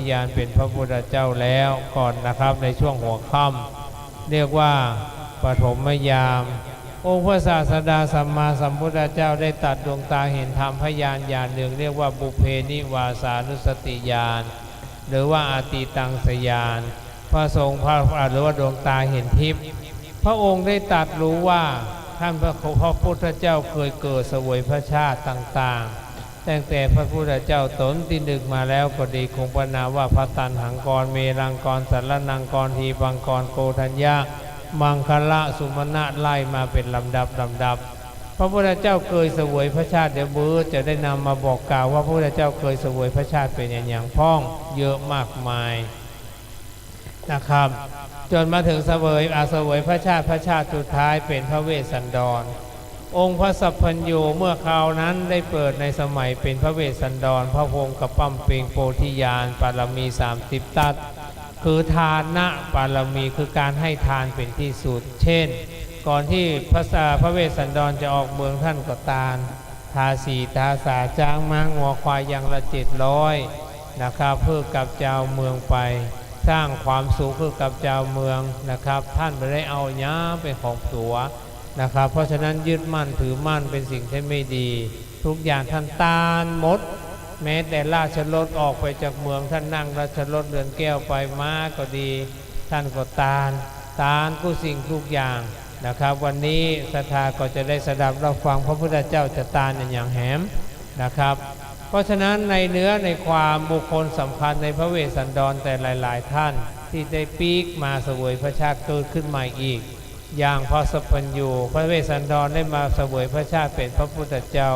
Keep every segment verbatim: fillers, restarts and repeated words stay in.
ญาณเป๋นพระพุทธเจ้าแล้วก่อนนะครับ ในช่วงหัวค่ำ เรียกว่าปฐมยาม องค์พระศาสดาสัมมาสัมพุทธเจ้าได้ตรัสดวงตาเห็นธรรมพยานญาณหนึ่ง เรียกว่าปุพเพนิวาสานุสติญาณ หรือว่าอตีตังสญาณ พระทรงพระ หรือว่าดวงตาเห็นทิพย์ พระองค์ได้ตรัสรู้ว่าท่านพระ พระพุทธเจ้าเคยเกิดเสวยพระชาติต่างๆ ตั้งแต่พระพุทธเจ้าต๋นตี้นึ่งมาแล้วก็ดี คงพระนามว่าพระตัณหังกร เมรังกร สรณังกร ทีปังกร โกณฑัญญะ มังคละ สุมณะ ไล่มาเป๋นลำดับลำดับ พระพุทธเจ้าเคยเสวยพระชาติ เดี๋ยวเบอร์จะได้นำมาบอกกล่าวว่าพระพุทธเจ้าเคยเสวยพระชาติเป๋นอย่างๆ พ่อง เยอะมากมายนะครับ จ๋นมาเถิงเสวย อ่า เสวยพระชาติ พระชาติสุดท้ายเป๋นพระเวสสันดร องค์พระสัพพัญญูเมื่อคราวนั้นได้เกิดในสมัยเป๋นพระเวสสันดร พระองค์ก็บำเพ็ญโพธิญาณบารมีสามสิบทัศน์ คือทานะบารมี คือการให้ทานเป๋นที่สุด เช่น ก่อนตี้พระสา พระเวสสันดรจะออกเมือง ท่านก็ตาน ทาสีทาสา จ๊างม้างัวควายอย่างละเจ็ดร้อยนะครับ หื้อกับจาวเมืองไป สร้างความสุขหื้อกับจาวเมืองนะครับ ท่านบ่ได้เอาหยังเป๋นของตั๋วนะครับ เพราะฉะนั้นยึดมั่นถือมั่นเป๋นสิ่งตี้ไม่ดี ทุกอย่างท่านตานหมด แม้แต่ราชรถออกไปจากเมือง ท่านนั่งราชรถเรือนแก้วไปมาก็ดี ท่านก็ตาน ตานกู้สิ่งกู้อย่างนะครับ วันนี้ศรัทธาก็จะได้สดับรับฟังพระพุทธเจ้าจะตานอย่างแหมนะครับ เพราะฉะนั้นในเนื้อในความบุคคลสำคัญในพระเวสสันดรแต่หลายๆ ท่านตี้ได้ปิ๊กมาเสวยพระชาติเกิดขึ้นใหม่อีก อย่างพระสัพพัญญู พระเวสสันดรได้มาเสวยพระชาติเป๋นพระพุทธเจ้า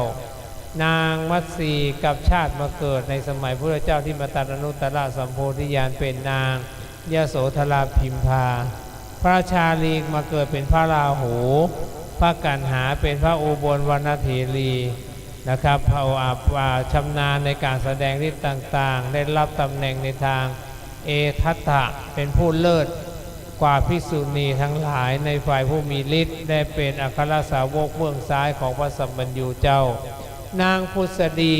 นางมัตสีกับชาติมาเกิดในสมัยพุทธเจ้าตี้มาตรัสอนุตตรสัมโพธิญาณเป๋นนางยโสธราพิมพา พระชาลีมาเกิดเป๋นพระราหู พระกัณหาเป๋นพระอุบลวรรณเถรีนะครับ พระองค์ อ่า อ่า ชำนาญในการแสดงฤทธิ์ต่างๆ ได้รับตำแหน่งในทางเอทัตถะ เป๋นผู้เลิศกว่าภิกษุณีทั้งหลายในฝ่ายผู้มีฤทธิ์ ได้เป๋นอัครสาวกเบื้องซ้ายของพระสัพพัญญูเจ้า นางผุสดี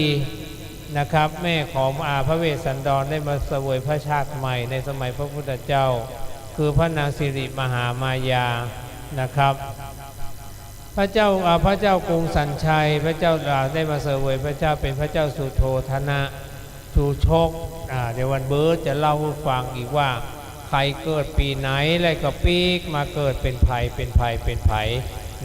นะครับ แม่ของ อ่า พระเวสสันดรได้มาเสวยพระชาติใหม่ในสมัยพระพุทธเจ้า คือพระนางสิริมหามายานะครับ พระเจ้า อ่า พระเจ้ากรุงสัญชัย พระเจ้า อ่า ได้มาเสวยพระชาติเป๋นพระเจ้าสุโธทนะ ชูชก อ่า เดี๋ยววันเบอร์จะเล่าหื้อฟังอีกว่า ใผเกิดปี๋ไหนแล้วก็ปิ๊กมาเกิดเป๋นใผ เป๋นใผ เป๋นใผ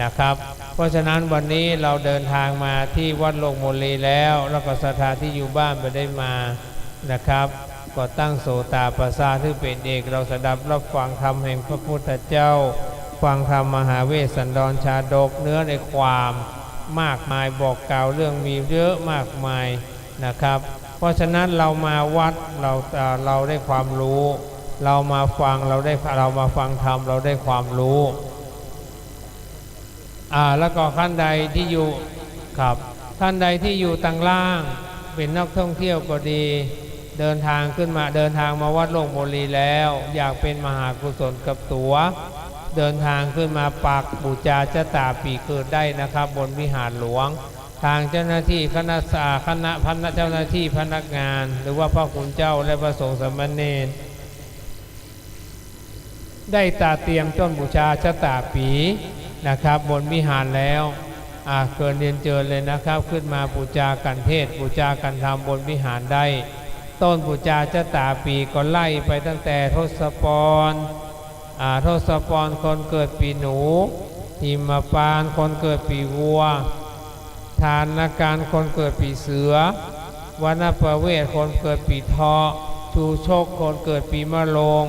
นะครับ เพราะฉะนั้นวันนี้เราเดินทางมาตี้วัดโลกโมลีแล้ว แล้วก็ศรัทธาตี้อยู่บ้านบ่ได้มานะครับ ก็ตั้งโสตาประสาทหื้อเป๋นเอก เราสดับรับฟังธรรมแห่งพระพุทธเจ้า ฟังธรรมมหาเวสสันดรชาดก เนื้อในความมากมายบอกกล่าวเรื่องมีเยอะมากมาย นะครับ เพราะฉะนั้นเรามาวัด เรา เอ่อ เราได้ความรู้ เรามาฟัง เราได้ เรามาฟังธรรม เราได้ความรู้ อ่า แล้วก็ท่านใดตี้อยู่ ครับ ท่านใดตี้อยู่ตางล่าง เป๋นนักท่องเที่ยวก็ดี เดินทางขึ้นมา เดินทางมาวัดโลกโมลีแล้ว อยากเป๋นมหากุศลกับตั๋ว เดินทางขึ้นมาปักบูชาจ๊ะต๋าปี๋เกิดได้นะครับ บนวิหารหลวง ทางเจ้าหน้าตี้คณะสา คณะพนัก เจ้าหน้าตี้พนักงาน หรือว่าพระคุณเจ้าและพระสงฆ์สามเณร ได้ตระเตรียมต้นบูชาจ๊ะต๋าปี๋นะครับ บนวิหารแล้ว อ่า เกินเรียนเจิญเลยนะครับ ขึ้นมาบูชากัณฑ์เทศน์ บูชากัณฑ์ธรรมบนวิหารได้ ต้นบูชาจ๊ะต๋าปี๋ก็ไล่ไปตั้งแต่ทศพร อ่า ทศพรคนเกิดปี๋หนู หิมพานต์คนเกิดปี๋วัว ธานการคนเกิดปี๋เสือ วนปเวศคนเกิดปี๋เถาะ ชูชกคนเกิดปี๋มะโรง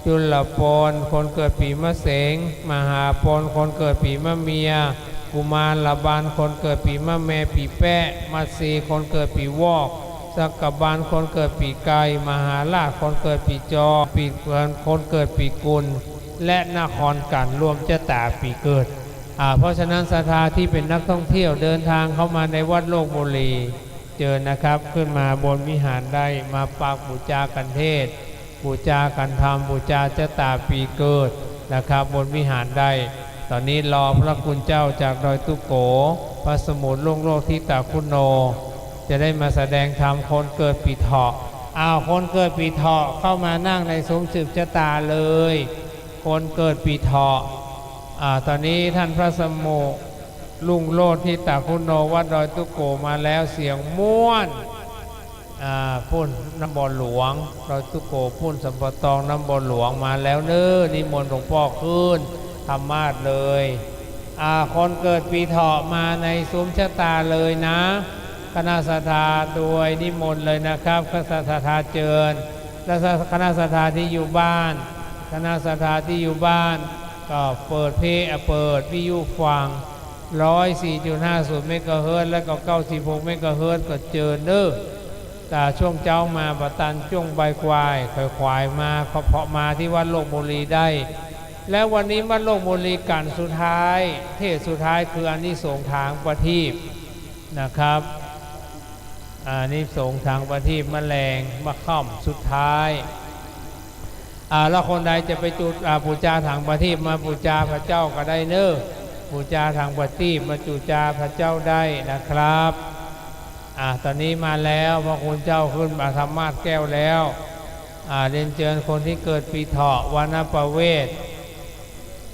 จุลปนคนเกิดปี๋มะเสง มหาปนคนเกิดปี๋มะเมีย กุมารบาลคนเกิดปี๋มะแม ปี๋แป๊ะ มัตสีคนเกิดปี๋วอก สักกบาลคนเกิดปี๋ไก่ มหาราชคนเกิดปี๋จอ ปี๋เกิน คนเกิดปี๋กุล และนครกัณฑ์รวมจ๊ะต๋าปี๋เกิด อ่า เพราะฉะนั้นศรัทธาตี้เป๋นนักท่องเที่ยวเดินทางเข้ามาในวัดโลกโมลี เจิญนะครับ ขึ้นมาบนวิหารได้ มาปักบูชากัณฑ์เทศน์ บูชากัณฑ์ธรรม บูชาจ๊ะต๋าปี๋เกิดนะครับ บนวิหารได้ ต๋อนนี้รอพระคุณเจ้าจากดอยตุ๊โก พระสมุทรรุ่งโรจน์ทิตาคุโน จะได้มาแสดงธรรมคนเกิดปี๋เถาะ อ้าว คนเกิดปีเถาะเข้ามานั่งในสุมสืบชะตาเลย คนเกิดปีเถาะ อ่า ต๋อนนี้ต้านพระสมุ รุ่งโรจน์ทิตาคุโน วัดดอยตุ๊โก๋มาแล้ว เสียงม่วน อ่า ปุ้นน้ำบ่อหลวง ดอยตุ๊โก๋ ปุ้นสัมปะตอง น้ำบ่อหลวงมาแล้วเน้อ นิมนต์หลวงป้อขึ้นธรรมาสน์เลย อ่า คนเกิดปีเถาะมาในสุมชะตาเลยนะ คณะศรัทธาโดยนิมนต์เลยนะครับ คณะศรัทธาเจิญ และคณะศรัทธาตี้อยู่บ้าน คณะศรัทธาตี้อยู่บ้านก็เปิดเพลง อ่ะ เปิดวิทยุฟัง ร้อยสี่จุดห้าศูนย์เมกะเฮิรตซ์ และก็เก้าสิบหกเมกะเฮิรตซ์ ก็เจิญเน้อ แต่ช่วงเจ๊ามาบ่ตัน ช่วงบ่ายกว่าค่อยๆ มา เพราะมาตี้วัดโลกบุรีได้ และวันนี้วัดโลกบุรีกัณฑ์สุดท้าย เทศน์สุดท้ายคืออานิสงส์ถางประทีปนะครับ อานิสงส์ถางประทีปมะแรงมะค่ำสุดท้าย อ่า แล้วคนใดจะไปจุด อ่า ปู๋จาถางประทีปมาปู๋จาพระเจ้าก็ได้เน้อ ปู๋จาถางประทีปมาปู๋จาพระเจ้าได้นะครับ อ่า ต๋อนนี้มาแล้ว พระคุณเจ้าขึ้นมาธรรมาสน์แก้วแล้ว อ่า เรียนเจิญคนตี้เกิดปีเถาะ วันประเวส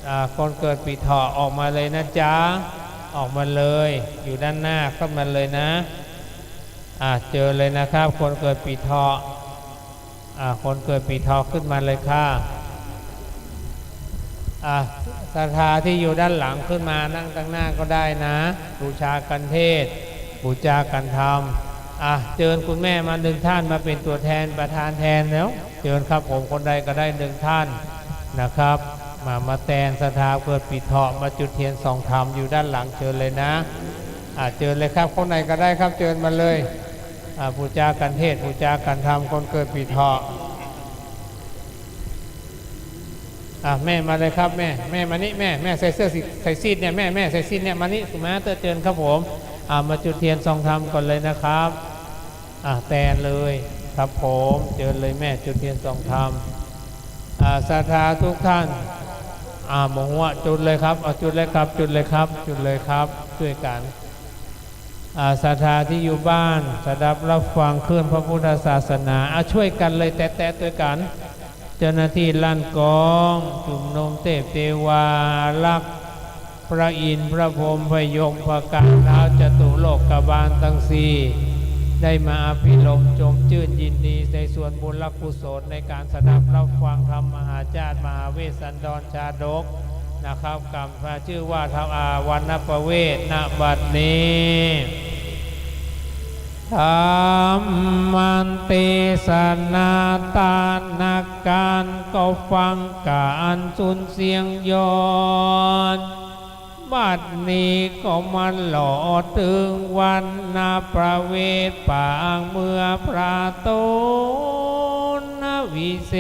อ่า คนเกิดปีเถาะออกมาเลยนะจ๊ะ ออกมาเลย อยู่ด้านหน้าขึ้นมาเลยนะ อ่า เจิญเลยนะครับ คนเกิดปีเถาะ อ่า คนเกิดปีเถาะขึ้นมาเลยค่ะ อ่า ศรัทธาตี้อยู่ด้านหลังขึ้นมานั่งตางหน้าก็ได้นะ ปู๋จากัณฑ์เทศน์ ปู๋จากัณฑ์ธรรม อ่ะ เจิญคุณแม่มาหนึ่งท่านมาเป๋นตั๋วแทนประธานแทนแล้ว เจิญครับผม คนใดก็ได้หนึ่งท่านนะครับ มา มาแตนศรัทธาเกิดปีเถาะ มาจุดเทียนส่องธรรมอยู่ด้านหลัง เจิญเลยนะ อ่ะ เจิญเลยครับ คนไหนก็ได้ครับ เจิญมาเลย อ่ะ ปู๋จากัณฑ์เทศน์ ปู๋จากัณฑ์ธรรม คนเกิดปีเถาะ อ่ะ แม่มาเลยครับ แม่ แม่มานี่ แม่ แม่ใส่เสื้อสี ใส่ซีดเนี่ย แม่ แม่ใส่ซีดเนี่ย มานี่ สุมาเตอร์ เจิญครับผม อ่ะ มาจุดเทียนส่องธรรมก่อนเลยนะครับ อ่ะ แตนเลยครับผม เจิญเลยแม่ จุดเทียนส่องธรรม อ่ะ ศรัทธาทุกท่าน อ่ะ หมงวะ จุดเลยครับ เอา จุดเลยครับ จุดเลยครับ จุดเลยครับ ช่วยกั๋น อ่า ศรัทธาตี้อยู่บ้าน สดับรับฟังคลื่นพระพุทธศาสนา อ่า ช่วยกั๋นเลย แตะๆ ตวยกั๋น เจ้าหน้าตี้ล้านกอง ชุมนุมเทพเทวาอารักษ์ พระอินทร์ พระพรหม พระยม พระกาลาว จตุโลกบาลตังสี่ ได้มาอภิรมย์จมจื้นยินดีในส่วนบุญและกุศลในก๋านสดับรับฟังธรรมมหาชาติ มหาเวสสันดรชาดกนะครับ กำ พระจื้อว่าธรรม อ่า วันประเวส ณ บัดนี้ ธรรมเตสนา ต้านนักก๋านก็ฟังก๋านสุนเสียงย้อน บัดนี้ก็มาหล่อเถิงวันประเวส ปางเมืองพระตนวิเศ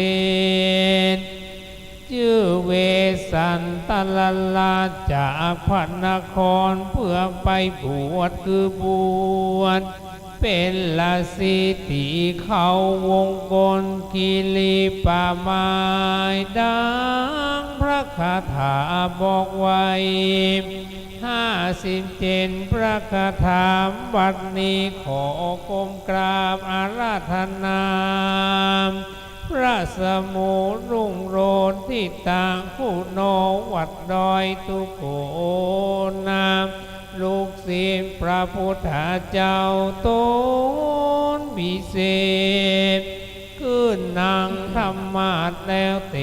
ษ จื้อเวสสันตรราชจากพระนคร เพื่อไปบวช คือบวชเป๋นฤๅษีตี้เข้าวงกลกิริปะไม้ ดังพระคาถาบอกไว้ห้าสิบเจ็ดพระคาถา บัดนี้ขอก้มกราบอาราธนา พระสมุรุ่งโรจน์ทิตาคุโน วัดดอยตุ๊โก๋ นะ ลูกศิษย์พระพุทธเจ้าตนวิเศษ ขึ้นนั่งธรรมาสน์แล้วเต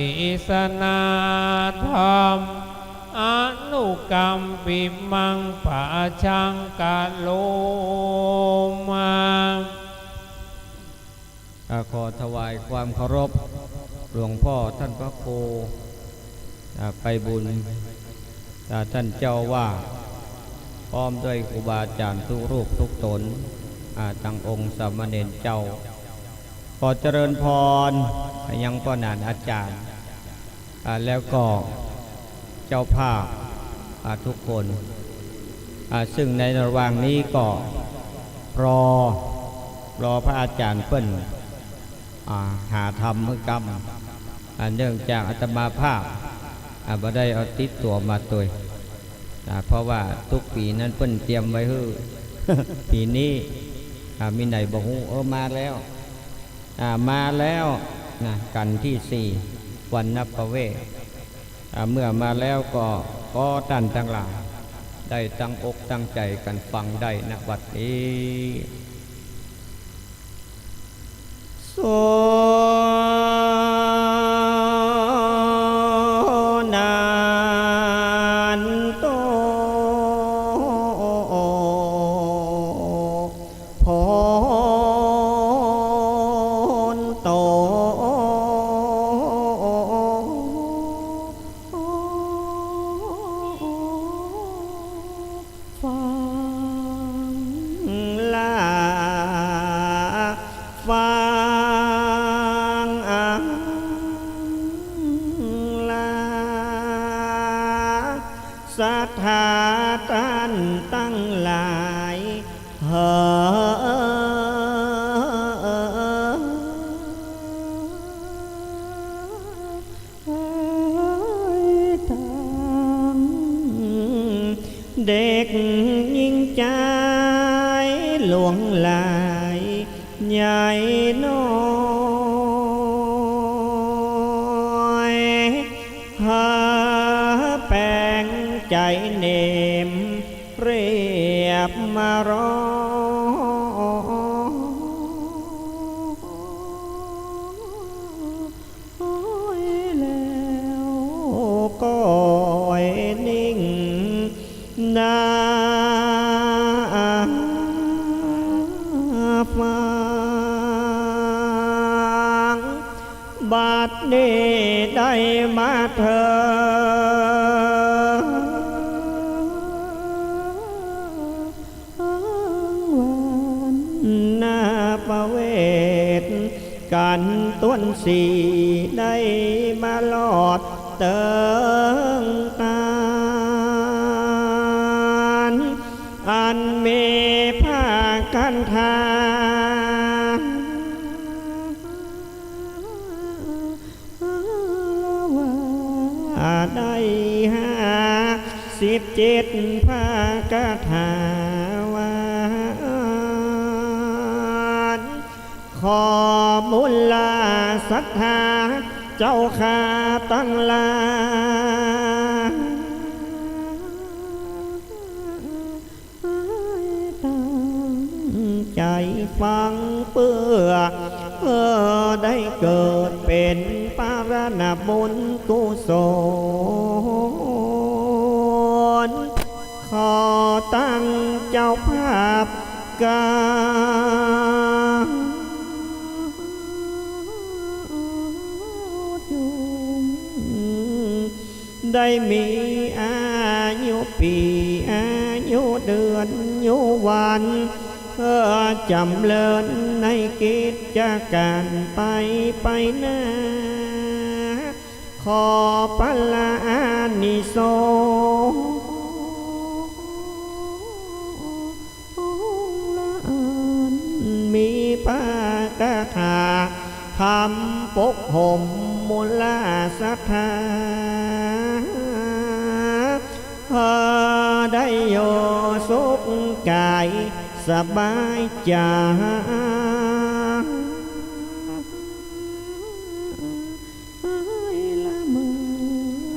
สนาธรรม อนุกัมปิมัง ปัจฉังกะโรมา อ่า ขอถวายความเคารพหลวงพ่อท่านพระครู อ่า ไปบุญ อ่า ท่านเจ้าอาวาส พร้อมด้วยครูบาอาจารย์ทุกรูปทุกต๋น อ่า ตังองค์สามเณรเจ้า ขอเจริญพรไปยังป้อหนานอาจารย์ อ่า แล้วก็เจ้าภาพ อ่า ทุกคน อ่า ซึ่งในระหว่างนี้ก็รอ รอพระอาจารย์เปิ้น อ่า หาธรรมหื้อก้ำ อ่า เนื่องจากอาตมาภาพ อ่า บ่ได้เอาติดตั๋วมาตวย อ่า เพราะว่าทุกปี๋นั้นเปิ้นเตรียมไว้หื้อ ปี๋นี้ อ่า มีไหนบ่ฮู้ เออ มาแล้ว อ่า มาแล้วนะ กัณฑ์ตี้สี่ วัณณประเวส อ่า เมื่อมาแล้วก็ขอต้านตังหลายได้ตั้งอกตั้งใจ๋กั๋นฟังได้ ณ บัดนี้ สุนันโต พ้นโต ฟังลา ฟังลา ศรัทธาต้านตังหลาย เฮย ตังเด็กญิงจาย หลวงหลายใหญ่น้อย หาแป๋งใจ๋เน่ม เรียบมารอ แล้วก็นิ่งนาฟัง บัดนี้ได้มาเถิง วัณณประเวส กั๋นต้วนสี่ ได้มาลอดเติงตาน อันมีพระคาถา ว่าได้ห้าสิบเจ็ดพระคาถาว่า ขอมวลศรัทธาเจ้าข้าตังหลาย ตั้งใจ๋ฟังเปื้อ เออ ได้เกิดเป๋นผลบุญกุศล ขอตั้งเจ้าภาพกา ได้มีอายุปี๋ อายุเดือน อายุวัน เออ จ๋ำเริญในกิจก๋านไป ไปหน้า ขอผลอานิสงส์ องค์ละอันมีพระคาถา ธรรมปกห่มมวลศรัทธา เออ ได้อยู่สุขก๋ายสบายใจ๋ ละเมิ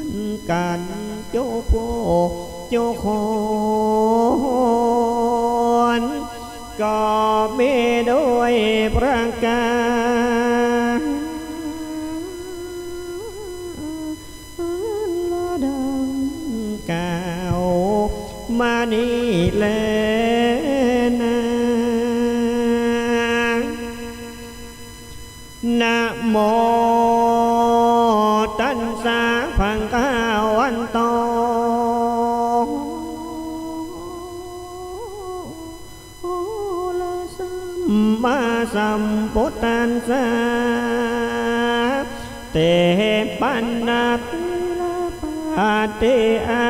นกั๋นจุผู้จุคน ก็มีด้วยประก๋ารดังกล่าวมานี้แลนา นะโมตัสสะ ภะคะวะโต อะระหะโต สัมมาสัมพุทธัสสะ เต ปะนะ เต ระ ปะ เต อะ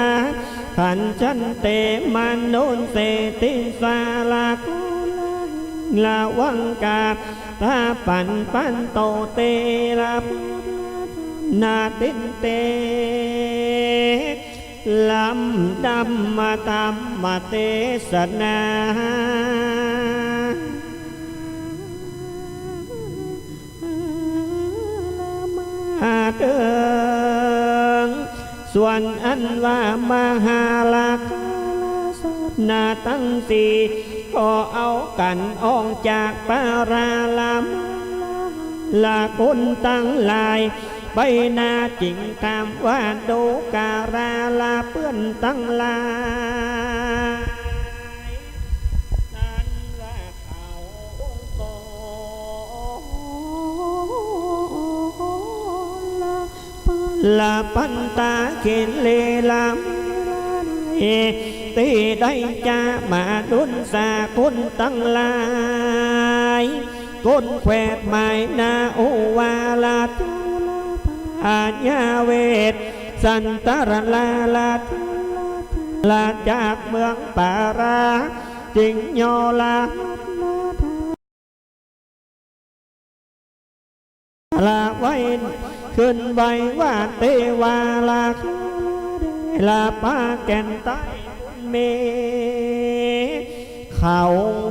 ขันธันเต มะนุสสิติ สาระโก ระหัง ระวังกา ตาปันปันโต เต ระ ปะ นะ ตินเต ลำดับมาธรรมเตสนา เถิง ส่วนอันว่ามหาราชาสัตว์นาตังสี่ ก็เอากั๋นออกจากปาราละมาละคนตังหลาย ไปนาจึงถามว่า ดูกราละเปื้อนตังหลาย นั้นว่าเขาก็ละ ละปันตาเขเลละ ตี้ได้จะมาดุลสาคนตังหลาย คนแคว้นหมายนาโอวาละจุลธาญาเวสสันตรลาละจุลธาละจากเมืองปารา จึงย่อละ ละไว้ ขึ้นไหว้ว่า เตวาละคาละเดละปาแก่นใต้บุญมี เขา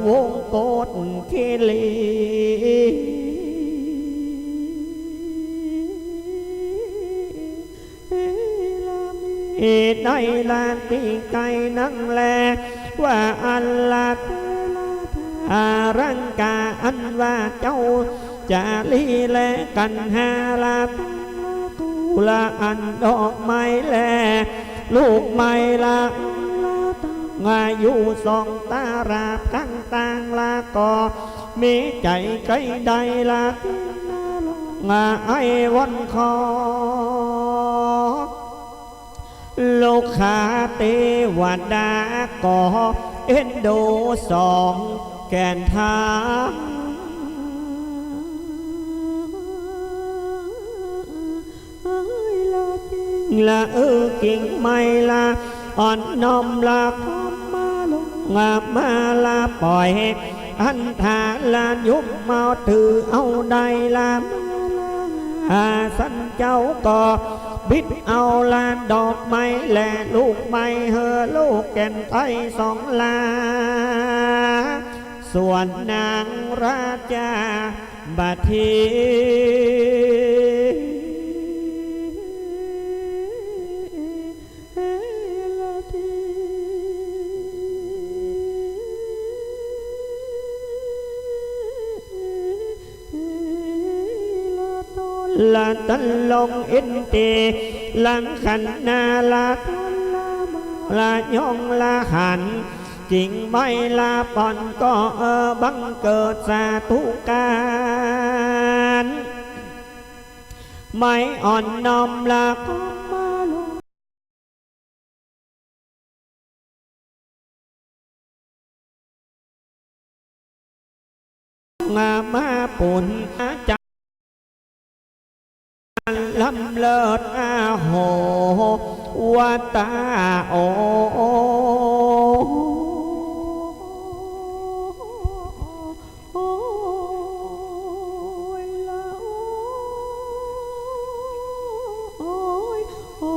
วงกฏคิรี เอ ได้ละตี้ไก๋นั้นแล ว่าอันละเตละอารังกา อันว่าเจ้าจารีและกัณหาละกุละอันดอกไม้และลูกไม้ละ ละตังอายุสองตาราบต่างๆ ละก็ มีใจ๋ใก้ได้ละ ไอ้วอนขอ ลูกขาเตวดาก็เอ็นดูสองแก่นทาง ละเออกิ่งไม้ละอ่อนน้อมละคอมมาลงมาละปล่อย อันทาละยุบเมาถือเอาได้ละมาละ อาสันเจ้าก็บิดเอาละดอกไม้และลูกไม้เฮอลูกแก่นใต้สองลา ส่วนนางราชาบัดที ละตันลงอินทรีย์ลังขันนาละตันละมาละย่องละหัน กิ่งไม้ละป่อนก็เออบังเกิดสาธุการ ไม้อ่อนน้อมละก็มาลง งามาปุญญาจารย์ล้ำเลิศอาโห วัตตาโอ โอ้ยละโอ้ย โอ้ย โอ้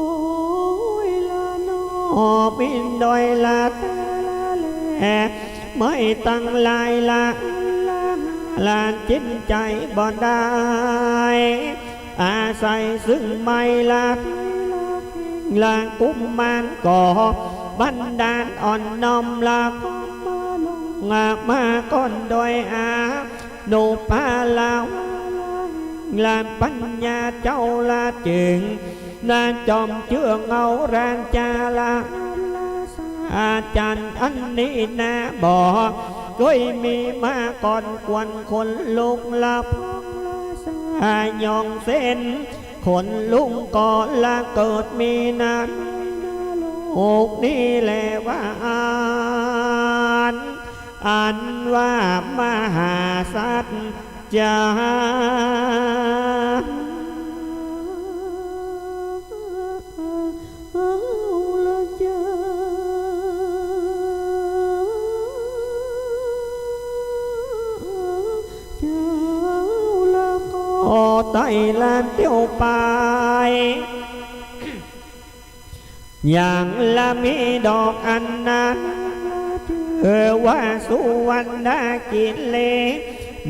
ยละนอ บินดอยละเตอละแล ไม้ตังหลายละละ ละจิตใจ๋บ่ได้ อาศัยซึ่งไม้ละ ละกุมมารก็บันดาลอ่อนน้อมละก็มาลงมาก่อนโดยอา นุภาละวาละ ละปัญญาเจ้าละจึง นะจอมเจื้อเงาราชาละ อาจารย์อันนี้นะบ่ เกยมีมาก่อนควรขนลุกละพองละสายองเส้น ขนลุกก็ละเกิดมีนะ โลกนี้แลว่าอัน อันว่ามหาสัจจา เอาละเจ้า เจ้าละก็ไต่ละเตี้ยวไป อย่างละมีดอกอันนั้น เออว่าสุวรรณคิรี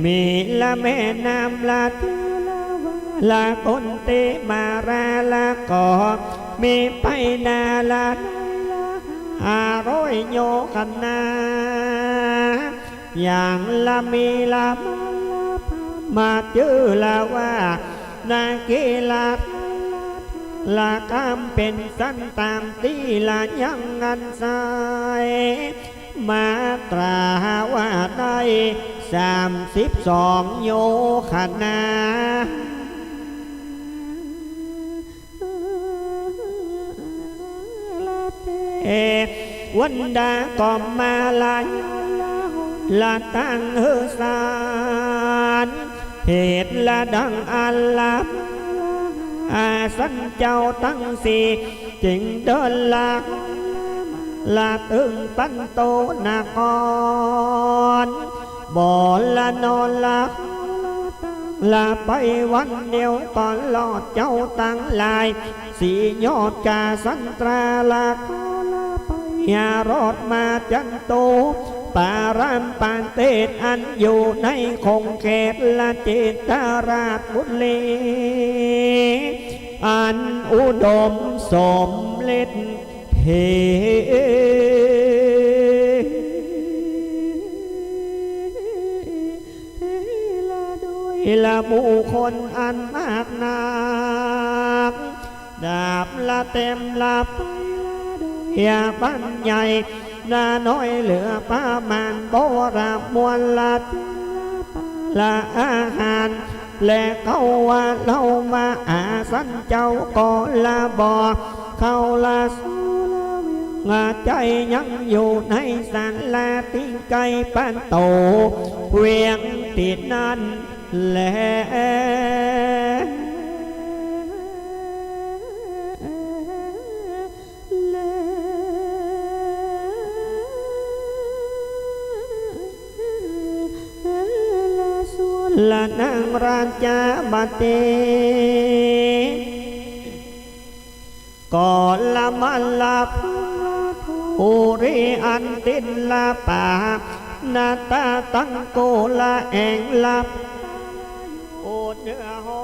มีละแม่น้ำละเตี้ยวละว่า ละกุณฑิมาลาละก็มีไปนาละห้าร้อยโยคะนา อย่างละมีละมาละมาจื้อละว่านาคีละ ละกำเป๋นสันตามตี้ละยังอันไส้ มาตราว่าได้สามสิบสองโยคะนา ละเต วันดาก็มาละ ละตังหื้อสาร เหตุละดังอันละ อาสันเจ้าตังสี่ จึงเดินละ ละตึงปันโตนคร บ่ละนอนละ ละไปวันเดียวก็รอดเจ้าตังหลาย สี่ยอดกาสันตราละ ละไปยารอดมาจันโต ปารามประเทศอันอยู่ในขงเขตละเจตราชบุรี อันอุดมสมฤทธิ์ เฮ ละโดยละหมู่คนอันมากนัก ดาบละเต็มละไปละโดยละบ้านใหญ่ นาน้อยเหลือประมาณ บ่ละมวลละเจนละปาละอาหาร และเขาว่าเฮามาอาสันเจ้าก็ละบ่ เขาละสู้ละเวียง ใจยังอยู่ในศาลาตี้ใก้ประตูเวียงตี้นั้นแล ละนางราชาบดี ก็ละมาละภูริอันติดละป่า นาตาตังโกละแอ่งละ โอเนื้อหอ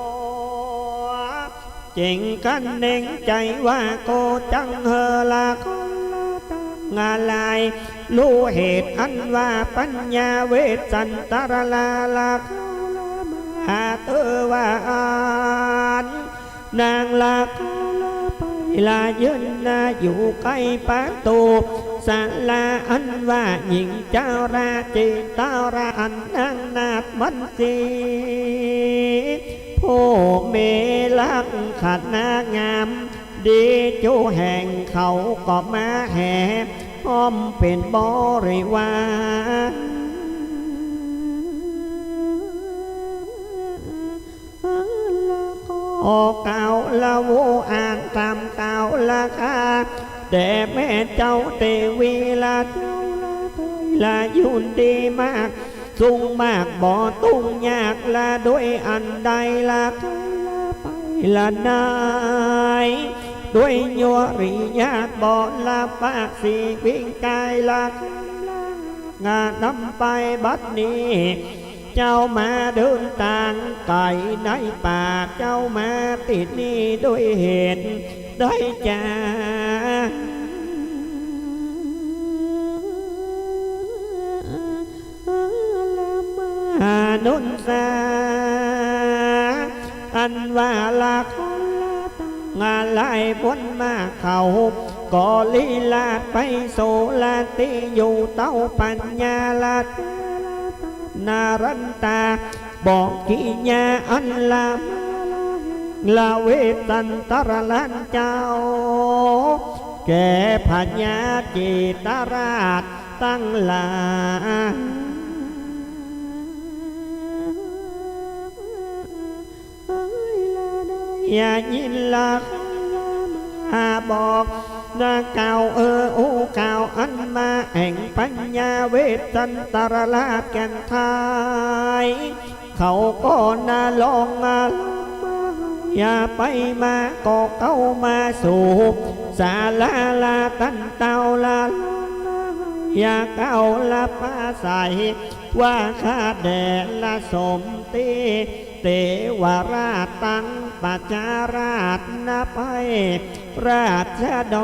เจ๋งกันเน่งใจ๋ว่าโกจังเฮอละคนละตังอะไร รู้เหตุอันว่าปัญญาเวสสันตรลาละเขาละมาหาเตอว่าอัน นางละเขาละไปละยืนนาอยู่ใก้ประตูศาลาอันว่าหญิงเจ้าราชเจตราอันนางนาฏมันสี ผู้มีลักษณะงามดี จูแห่งเขาก็มาแห่ห้อมเป๋นบริวาร ละก็กล่าวละโวอ่านต๋ามกล่าวละคา แด่แม่เจ้าเตวีละเจ้าละเตยละอยู่ดีมาก สุขมากบ่ตุ๊กข์ยากละด้วยอันใดละเขาละไปละนาย ด้วยโยริยาบละปากสีวิ่งกายละคำละงานำไปบัดนี้ เจ้ามาเดินตางไก๋ในป่า เจ้ามาตี้นี่ด้วยเหตุใดจา ละมานุนสา อันว่าละคนละตังหลายบนมาเขา ก็ลีลาดไปโสละตี้อยู่เต้าปัญญาละเตละตานารันตา บอกกิยาอันละมาละแห่งละเวสสันตรลาชเจ้า แก่พญาเจตราชตังหลาย อย่ายินละเขาละมาบอกนะกล่าวเอออู้กล่าวอันมาแห่งปัญญาเวสสันตรลาชแก่นไทย เขาก็นาลองมาลองมา อย่าไปมาก็เข้ามาสู่ศาลาละตันเต้าละลองมา อย่าเข้าละปราศรัยว่าข้าแด่ละสมตี้ เตวราชตังประชาราชนาไปราชด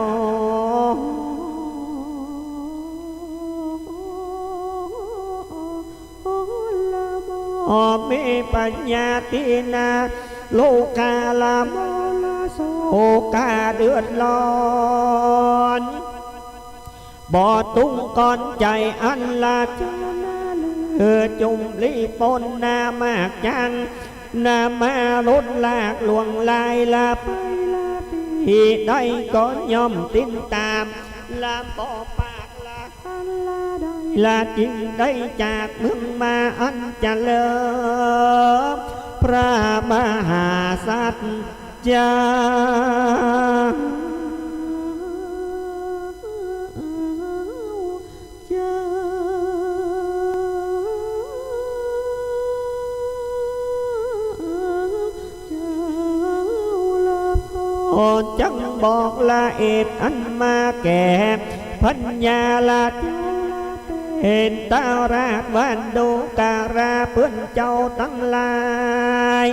ร ละบ่มีปัญญาตี้นา ลูกาละมรโศกาเดือดร้อน บ่ตุงก่อนใจ๋อันละเจ้านา เออ จุมลีปนนามากจัง นามาลดลากลวงลายละไปละตี้ใดก็ย่อมติดต๋าม ละบ่ปากละ อันละได้ ละจึงได้จากเมืองมาอันเจริญ พระมหาสัจจา เจ้า เจ้าละพ่อ จังบอกละเหตุอันมาแก่ พญาละเจ้าละเตนตราชวันโดกราเปื้อนเจ้าตังหลาย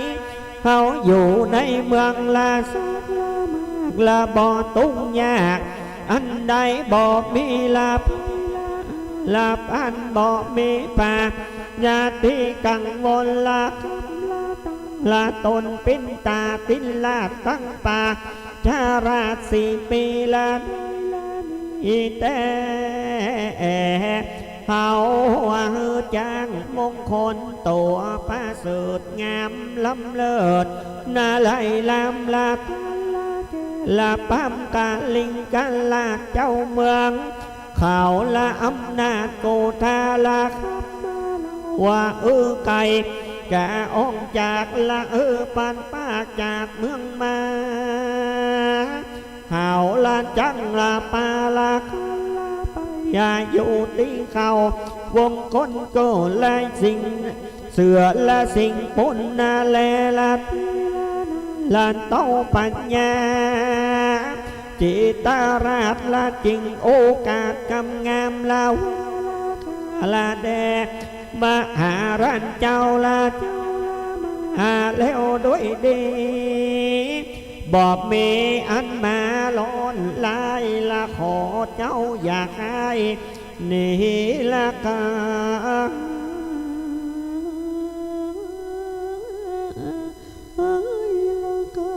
เฮาอยู่ในเมืองละสักละมาก ละบ่ตุงยาก อันใดบ่มีละภัยละ ละอันบ่มีปา ญาติกังวลละกำละตัง ละตนปิ้นตาตินลาดตังปา ชาราชสี่ปีละได้ละมีแต๊ เฮาหื้อจ้างมงคลตั๋วประเสริฐงามล้ำเลิศ นาไล่ลำละตาละแก่ ละปำกาลิงกาลาชเจ้าเมือง เขาละอำนาจโกธาละคำมาว่า เออ ใก่จะออกจากละ เออ ปันปากจากเมืองมา เฮาละจังละปาละคันละไป อย่าอยู่ตี้เขา วงคนก็ละสิ่ง เสือละสิ่งปนนาแลละตี้ละนา ละเต้าปัญญา จิตราชละจึงโอกาสกำงามละว่าละแด่ มหาราชเจ้าละเจ้าละมาแล้วด้วยดี บ่มีอันมาร้อนลายละ ขอเจ้าอย่าคายหนีละกา เอ้ยละกา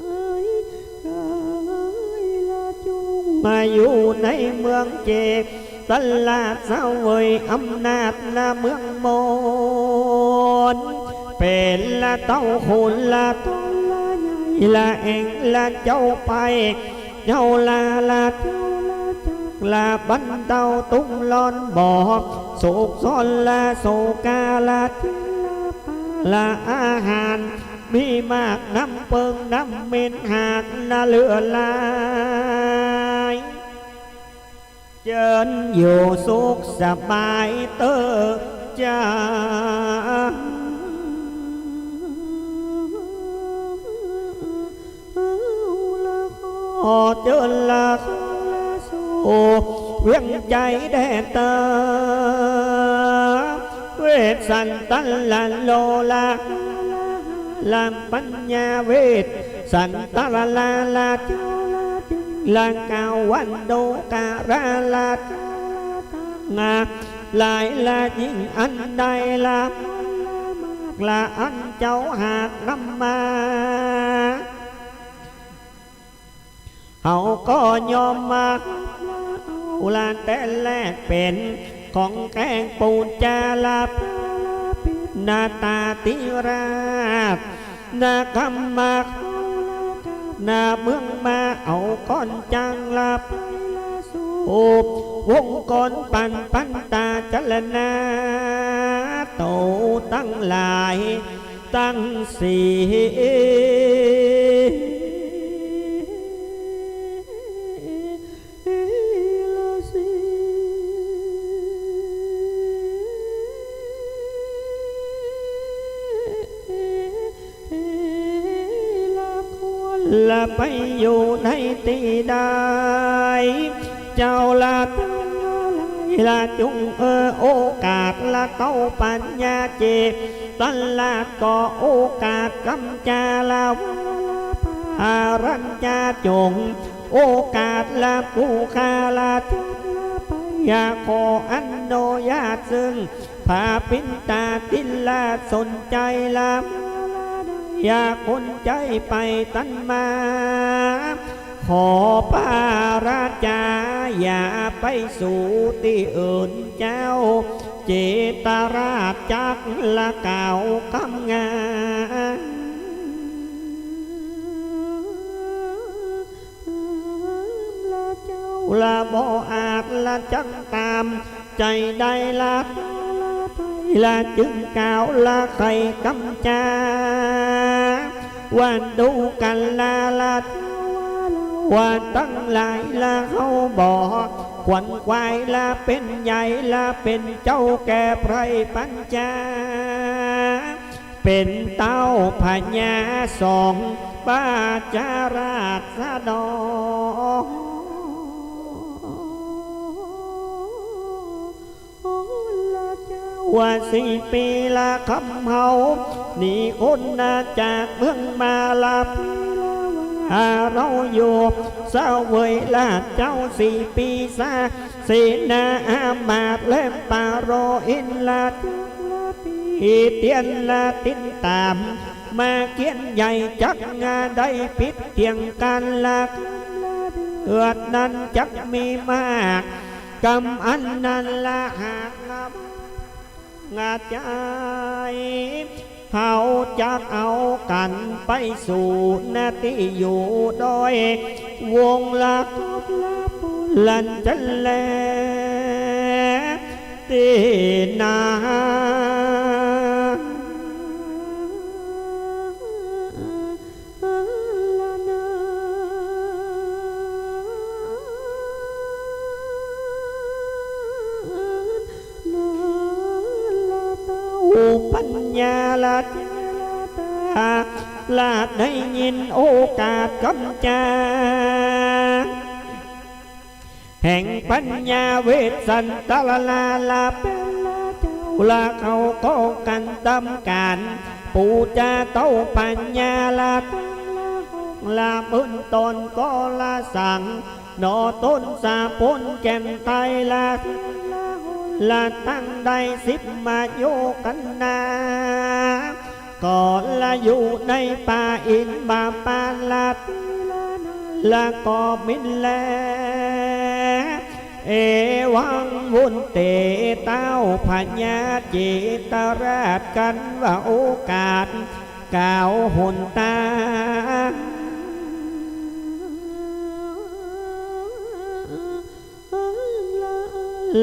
เอ้ยกายละจุง มาอยู่ในเมืองเจตราชเสวยอำนาจนาเมืองมน เป๋นละเต้าขุนละตนละใหญ่ละเองละเจ้าไป เจ้าลาละเจ้าละจักละบรรเทาตุ้มร้อนบ่ สุขสนละโศกาละจินละปาละอาหาร มีมากน้ำเปิงน้ำเหม็นหากนาเหลือหลาย เจิญอยู่สุขสบายเต๊อะ เจ้า ขอเจิญละสู่เวียงใจ๋แด่เต๊อะ เวชสันตะละโลละ ละปัญญาเวชสันตะละละละเจ้าละจึงละกาวันโดกะละละเจ้าละตัง หลายละยิ่งอันใดละมากละอันเจ้าหากนำมา เฮาก็ยอมมาเอาละแต่แลกเป๋นของแกงปูนจาละพระละปิณตาธิราช นาคำมาเขาละกาบนาเมืองมาเอาก้อนจังละไปละสู่วงกรปันปันตาจรณาโตตังหลายตังสี่ ละไปอยู่ในตี้ใด เจ้าละตังหลายละจุงเอ่ โอกาสละเต้าปัญญาเจตราช ก็โอกาสกำจาละวาละ พารัญญาจง โอกาสละปุคคละจักละไป อยากขออนุญาตซึ่ง พระปิณฑาทิราช สนใจ๋ละมาละ อยากคนใจ๋ไปตันมา ขอพระราชาอย่าไปสู่ตี้อื่นเจ้า เจตราชจักละกล่าวกำงาม ละเจ้าละบ่อาจละจักต๋ามใจ๋ได้ละ ละจึงกล่าวละไขกำจา ว่าดูกั๋นละ ละเจ้าว่าตังหลายละเฮาบ่ขวนขวายละ เป๋นใหญ่ละเป๋นเจ้าแก่ไพร่ปัญจา เป๋นเต้าพญาสองประชาราษฎร ว่าสี่ปี๋ละกำเฮา นี่คนนาจากเมืองมาละปี๋ละว่า เฮาอยู่เสวยละเจ้าสี่ปี๋สา เสนาอามาตย์และปะโรหินละจักละปี๋ เตียนละติดต๋าม มาเกียรติใหญ่จักงาได้ปิดเตียงกั๋นละ เดือดนั้นจักมีมาก กำอันนั้นละหากละงาใจ๋ เฮาจักเอากั๋นไปสู่ณตี้อยู่ดอยวงละกบละปุลันจันแล ตี้นา ปัญญาละเจรตา ละได้ยินโอกาสกำจา แห่งปัญญาเวสสันตรลาละเป๋นละเจ้า ละเขาก็กั๋นตำก๋าน ปู๋จาเต้าปัญญาละตังละหก ละหมื่นต๋นก็ละสัง หนอต้นสาปุนแก่นไตรละ ละตังได้สิบมาโยคณา ก็ละอยู่ในป่าอินทบาปาละ ละก็มินแล เอวังวุนเต เต้าพญาเจตราชกั๋นว่าโอกาสกล่าวหนตาง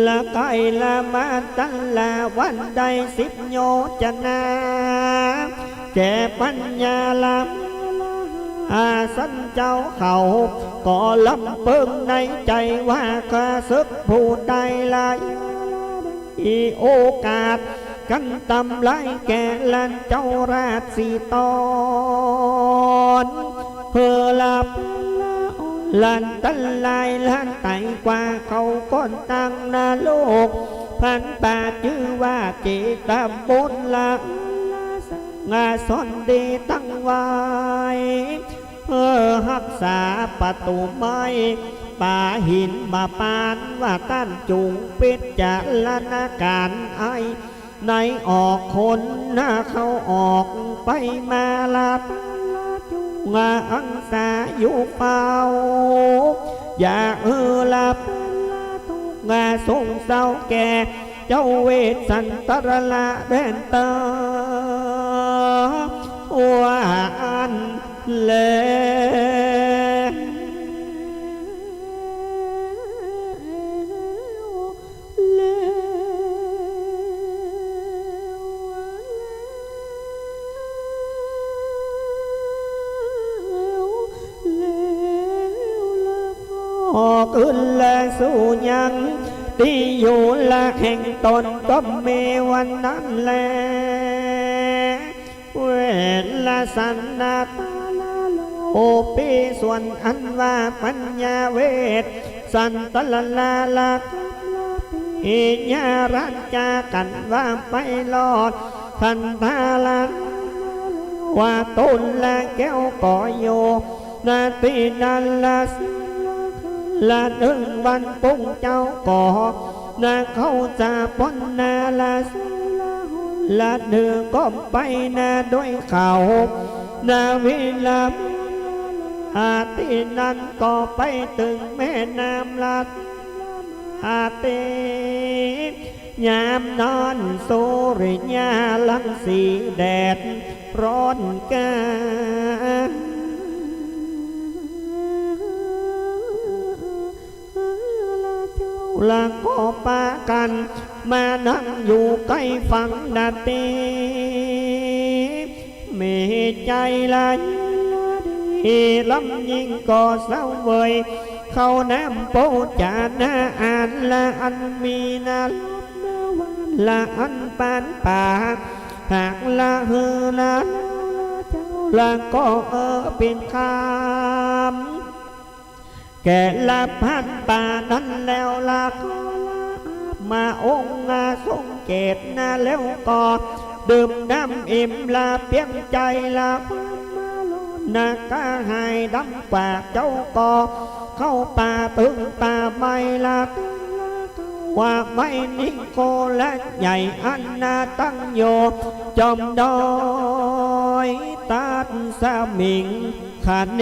ละไกลละมาตันละวันได้สิบโยชนา แก่ปัญญาละ อาสันเจ้าเขา ก็ลำเปิงในใจ๋ว่าข้าศึกผู้ใดละ อีโอกาสกั๋นตำลายแก่หลานเจ้าราชสีตอน เฮอละหลานตันลายหลานไตกว่าเขาก้อนตังนรก พันป่าจื้อว่าเจตบุญละ งาสอนดีตั้งไว้ เพื่อฮักษาประตูไม้ ป่าหินมาปานว่าต้านจุงพิจารณาก๋านไอ ในออกคนหน้าเข้าออกไปมาละ งาอังสาอยู่เฝ้า อย่าเออละเป็นละทุกข์ งาสงเศร้าแก่ เจ้าเวสสันตรละแดนเตอ ว่าอั้นแล ออกอื่นและสู่ยัง ตี้อยู่ละแห่งต๋นก็มีวันนั้นแล เวสสันตรละโลปี ส่วนอันว่าปัญญาเวสสันตรละละกำละปี ญารัจจากั๋นว่าไปรอด คันธาละ ว่าต๋นละแก้วก็อยู่ ณ ตี้นั้นละ ละนึ่งวันปุ้งเจ๊าก็ ณ เขาจะป๊นนาละ ละนึ่งก็ไปนาด้วยเขา ณ เวลา อาตี้นั้นก็ไปเถิงแม่น้ำละ อาตี้ ยามนั้นสุริยะรังสีแดดร้อนกล้า ละก็ปากั๋นมานั่งอยู่ใก้ฝั่งนาตี้ มีใจ๋ละดีล้ำยิ่งก็เสวย เข้าน้ำโภจนาอาหารละอันมีนาลบนาหวานละอันปานป๋า หากละหื้อนาละเจ้าละก็เออเป๋นคำ แก่ละพันป๋านั้นแล้วละก็ละอาบมาองค์อาทรงเกศนาแล้วก็ ดื่มน้ำอิ่มละเปียงใจ๋ละความมาลนนะกระหายดำกว่าเจ้าก็ เข้าป่าเถิงป่าไม้ละ ว่าไม้นิโคละใหญ่อันนาตั้งอยู่ จอมดอยตัดสมิงคเน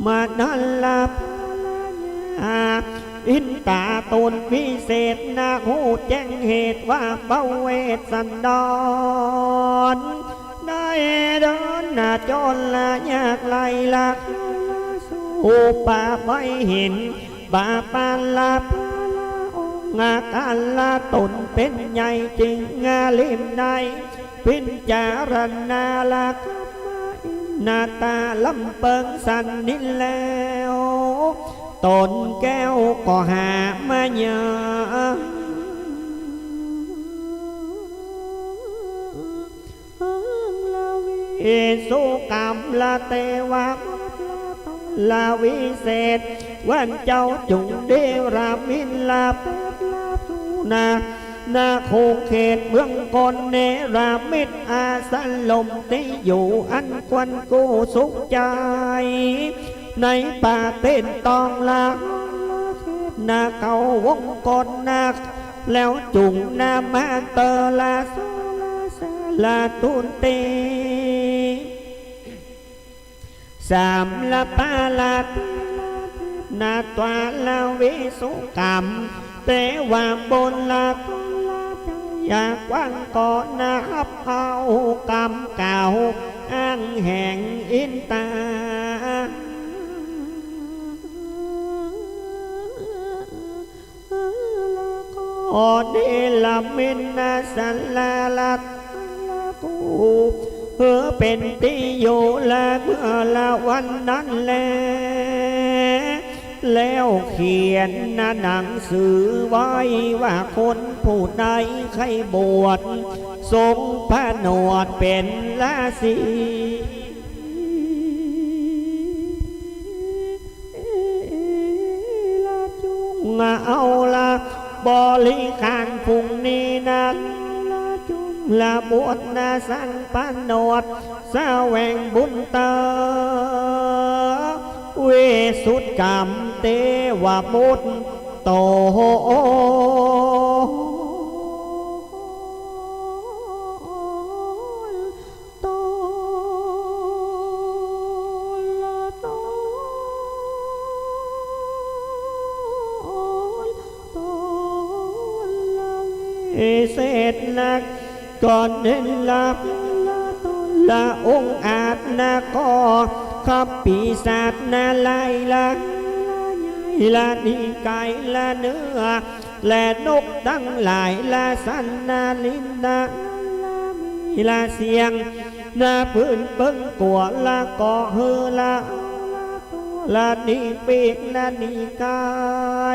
มานั้นละพระราชาอินตาตนวิเศษนาฮู้แจ้งเหตุว่าเบาเวสสันดร ได้เดินหน้าจนละยากไร้ละสู่ป่าไม้หิน ป่าปานละพระองค์อาการละตนเป๋นใหญ่จึงอาลิมใน พิจารณาละคำว่าอินนาตาลำเปิงสันนินแล้ว ตนแก้วก็หามาเยอะ ละวิสุกรรมละเตวะละวิเศษ วันเจ้าจุงเดรมิตละเปรตละสุนา นาคงเขตเมืองกลเนรมิตอาสลมตี้อยู่อันควรกู้สุขใจ๋ ในป่าเต็นตองละนาเขาวงกลนา แล้วจุงนามาเตอละสละสละตุนตี สามละปาละนาตวาละวิสุกรรม เตวาบนละกลละจายากว้างก็นับเอากรรมเก่าอ้างแห่งอินตา ออเนรมิตนาสลาลัตกู เออเป๋นตี้อยู่ละเมื่อละวันนั้นแล แล้วเขียนหนังสือไว้ว่าคนผู้ใดใค่บวช ทรงผนวดเป๋นราศี ละจุงเอาละบริขารฝูงนี้นะ ละจุงละบวชนะสังผนวด แสวงบุญเตอ วิสุทธิกรรมเตวมุตโต ตนละตน ตนละวิเศษนัก ก่อนเน้นละละตนละองอาจนักก็ ขับปีศาจนาลายละ ละนิกายละเนื้อ และนกตังหลายละสันนาลินนาละมีละเสียง นาพื้นเปิงกั๋วละก็หื้อละละตัวละนิปีกละนิกา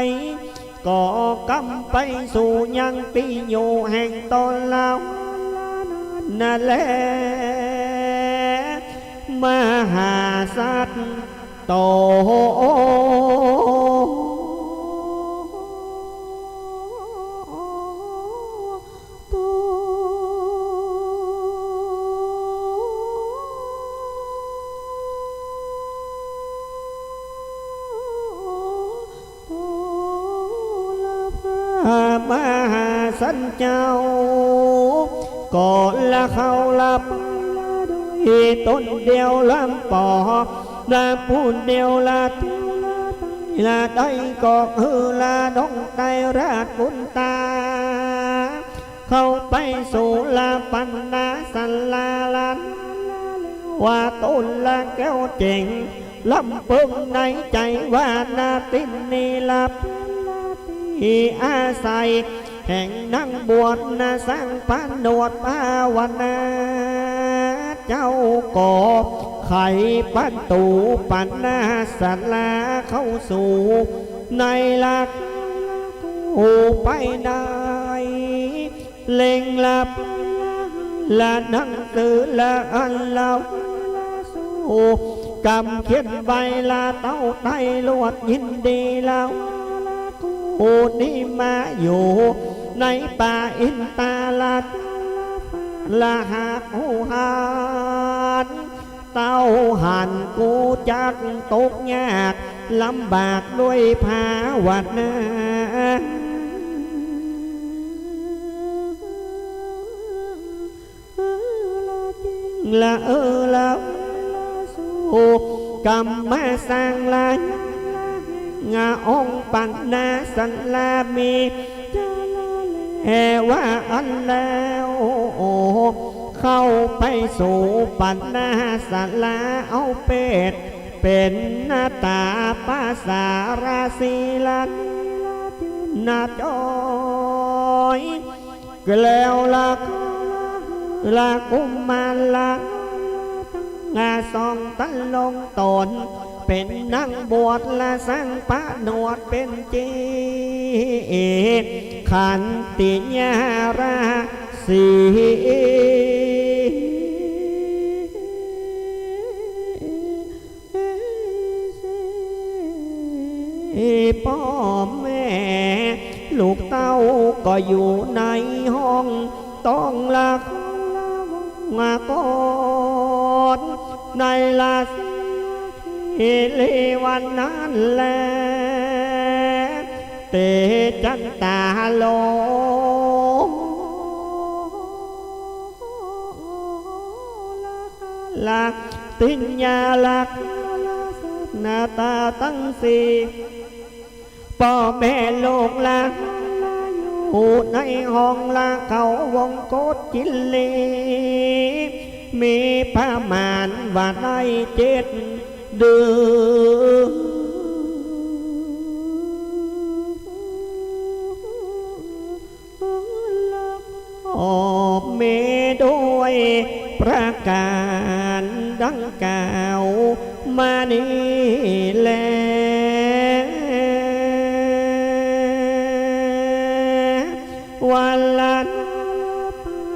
ย ก็กำไปสู่ยังตี้อยู่แห่งตนละละนั้นนาแล มหาสัตว์โต มหาสัตว์เจ้า ก็ละเข้าละไปละโดยต๋นเดียวละปอ ละผู้เดียวละเตียวละไปละได้ ก็คือละดงไตรราชกุนตา เข้าไปสู่ละปัณณสลาละ ว่าต๋นละแก้วเจ๋ง ลำเปิงในใจ๋ว่านาตินนี้ละเป๋นละตี้อาศัย แห่งนักบวชนะสังผนวดภาวนา เจ้าก็ไขประตู๋ปัณณสลาเข้าสู่ในละ ผู้ไปได้ เล่งละ ละหนังสือละอันละ ละสู่ กำเขียนใบละเต้าไต้ลวดยินดีละ ละกูนี้มาอยู่ในป่าอินตาละ ละหากฮู้หัน เต้าหันกูจักตกยากลำบากด้วยภาวนา ละเออละ ละสู่ กำมาสร้างละยังละแห่ง องค์ปัณณสลามี จะละแลว่าอันแล้ว เข้าไปสู่ปัณณสลา เอาเปตเป๋นหน้าต๋าปาสาราสีละ นาจอย แล้วละ ละกุมารละ งาสองตนลงต๋น เป๋นนักบวชละสังผนวดเป๋นจี ขันติยาราศี ป้อแม่ลูกเต้าก็อยู่ในห้อง ต้องละครละวงกฏ ในละสีคิริวันนั้นแล เตจันตาโล ละติญญาละ ละสัตว์หน้าต๋าตังสี่ ป้อแม่ลูกละ อยู่ในห้องละเข้าวงกฏกินลี มีประมาณว่าได้เจ็ดเดือน ออกมีด้วยประก๋านดังกล่าวมานี้แล วันละนาละ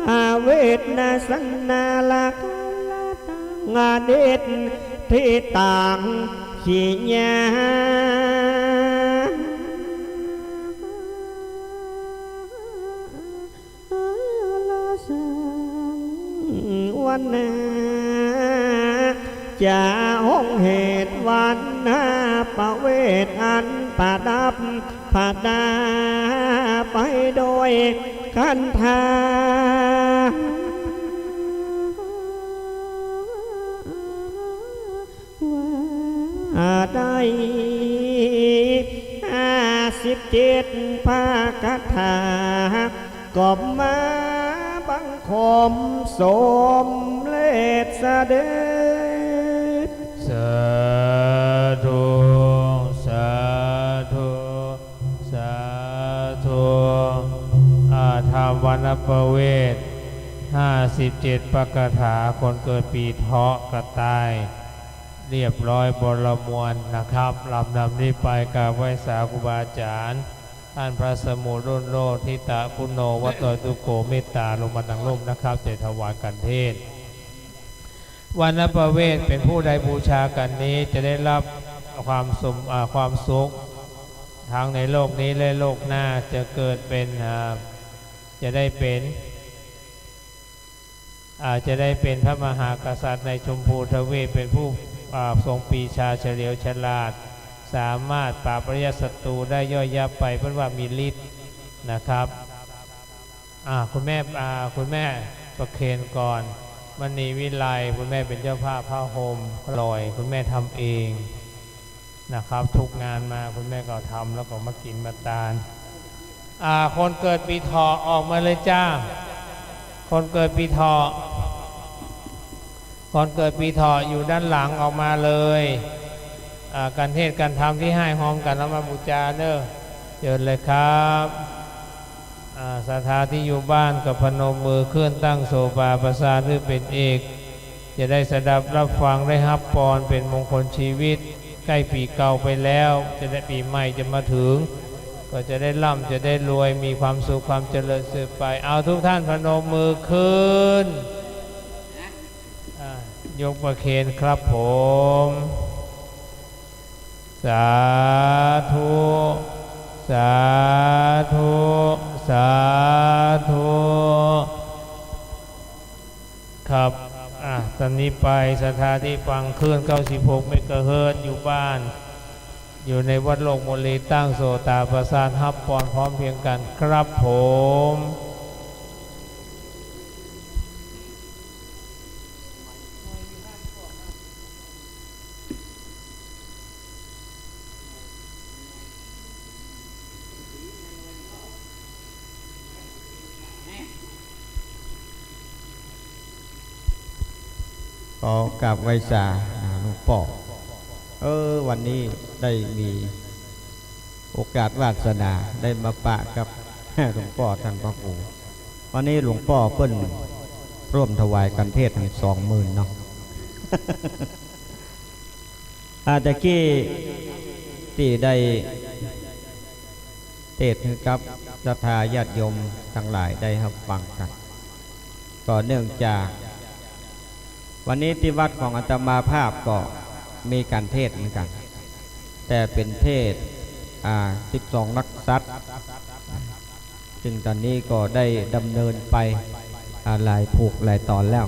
ปาเวทนาสนาละกาละตังอเดชที่ต่างขีญา ละสังวนา จะห้องเหตุวันนาประเวทอันประดับประดาไปโดยคันธา ว่าได้ห้าสิบเจ็ดพระคาถา ก็มาบังคมสมเร็จเสด็จ สาธุ สาธุ สาธุ อา ธรรมวันประเวท ห้าสิบเจ็ดพระคาถา คนเกิดปีเถาะกระต่าย เรียบร้อยบริบูรณ์นะครับ ลำดับนี้ไปกราบไหว้สาครูบาอาจ๋ารย์ ต้านพระสมุทรรุ่งโรจน์ ทิตะปุณโณ วัดดอยตุโก เมตตาลงมานั่งร่มนะครับ จะถวายขันเทศน์ วรรณประเวทเป็นผู้ใดบูชากันนี้จะได้รับความสม อ่า ความสุขทั้งในโลกนี้และโลกหน้า จะเกิดเป็น อ่า จะได้เป็น อ่า จะได้เป็นพระมหากษัตริย์ในชมพูทวีป เป็นผู้ อ่า ทรงปรีชาเฉลียวฉลาด สามารถปราบอริยศัตรูได้ย่อยยับไป เปิ้นว่ามีฤทธิ์นะครับ อ่า คุณแม่ อ่า คุณแม่ประเคนกร มณีวิไล คุณแม่เป็นเจ้าภาพผ้าห่มลอย คุณแม่ทำเองนะครับ ทุกงานมาคุณแม่ก็ทำแล้วก็มากิ๋นมาตาน อ่า คนเกิดปีเถาะออกมาเลยจ้า คนเกิดปีเถาะ คนเกิดปีเถาะอยู่ด้านหลังออกมาเลย อ่า การเทศน์การธรรมตี้ห้ามฮอมกั๋นเอามาบูชาเน่อ เจิญเลยครับ อ่า ศรัทธาตี้อยู่บ้านก็พนมมือขึ้นตั้งโสภาประสาทหื้อเป๋นเอก จะได้สดับรับฟังได้ฮับปอนเป๋นมงคลชีวิต ใก้ปี๋เก่าไปแล้ว จะได้ปี๋ใหม่จะมาเถิง ก็จะได้ร่ำจะได้รวย มีความสุขความเจริญสืบไป เอาทุกท่านพนมมือขึ้น อ่ะ ยกประเคนครับผม สาธุ สาธุ สาธุ ครับ อ่ะ ต๋อนนี้ไปศรัทธาตี้ฟังคลื่น เก้าสิบหก เมกะเฮิรตซ์ อยู่บ้าน อยู่ในวัดโลกมุลี ตั้งโสตาประสาท ฮับปอนพร้อมเพรียงกั๋นครับผม ขอกราบไหว้สา อ่า หลวงป้อ เออ วันนี้ได้มีโอกาสวาสนาได้มาปะกับหลวงป้อต้านพระครู วันนี้หลวงป้อเปิ้นร่วมถวายกัณฑ์เทศน์ตังสองหมื่นเนาะ อ่า ตะกี้ตี้ได้เทศน์หื้อกับศรัทธาญาติโยมตังหลายได้ฮับฟังกั๋น ก็เนื่องจากวันนี้ตี้วัดของอาตมาภาพก็มีกัณฑ์เทศน์เหมือนกั๋น แต่เป๋นเทศน์ อ่า สิบสองนักษัตริย์ ซึ่งต๋อนนี้ก็ได้ดำเนินไป อ่า หลายผูกหลายต๋อนแล้ว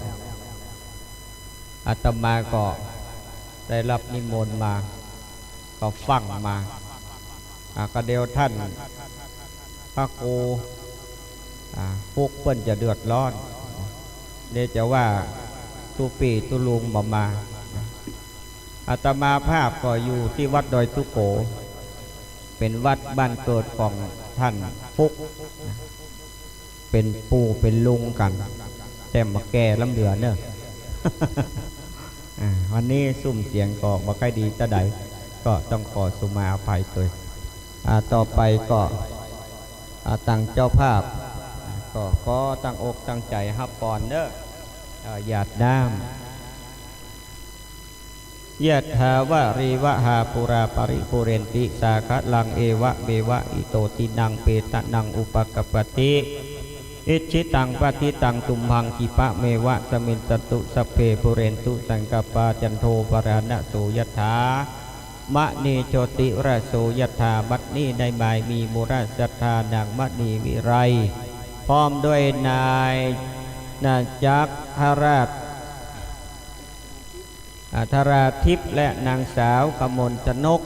อาตมาก็ได้รับนิมนต์มา ก็ฟังมา อ่า ก็เดี๋ยวต้านพระครู อ่า ปุ๊กเปิ้นจะเดือดร้อน เดี๋ยวจะว่าตุ๊ปี้ตุ๊ลุงบ่มา อาตมาภาพก็อยู่ตี้วัดดอยตุ๊โก เป๋นวัดบ้านเกิดของต้านปุ๊ก เป๋นปู่เป๋นลุงกั๋น แต่บ่าแก่ล้ำเหลือเน่อ อ่า วันนี้ซุ่มเสียงก็บ่ค่อยดีเต้าใด ก็ต้องขอสุมาอภัยตวย อ่า ต่อไปก็ อ่า ตังเจ้าภาพ ก็ขอตั้งอกตั้งใจ๋ฮับปอนเน่อ อ่า หยาดน้ำ ยัตถาวาริวหาปูราปริปูเรนติสาคารัง เอวะเมวะอิโตทินังเปตะนังอุปะกัปปติ อิจฉิตังปัตถิตังตุมหัง ขิปะเมวะสะมิชฌะตุ สัพเพปูเรนตุสังกัปปา จันโทปะราณะโส ยัตถา มะณีโชติระโส ยัตถา บัดนี้ในบ่ายมีมูระศรัทธานางมณีวิไล พร้อมด้วยนายนาจักรราช อ่า ธราทิพย์ และนางสาวกมลชนก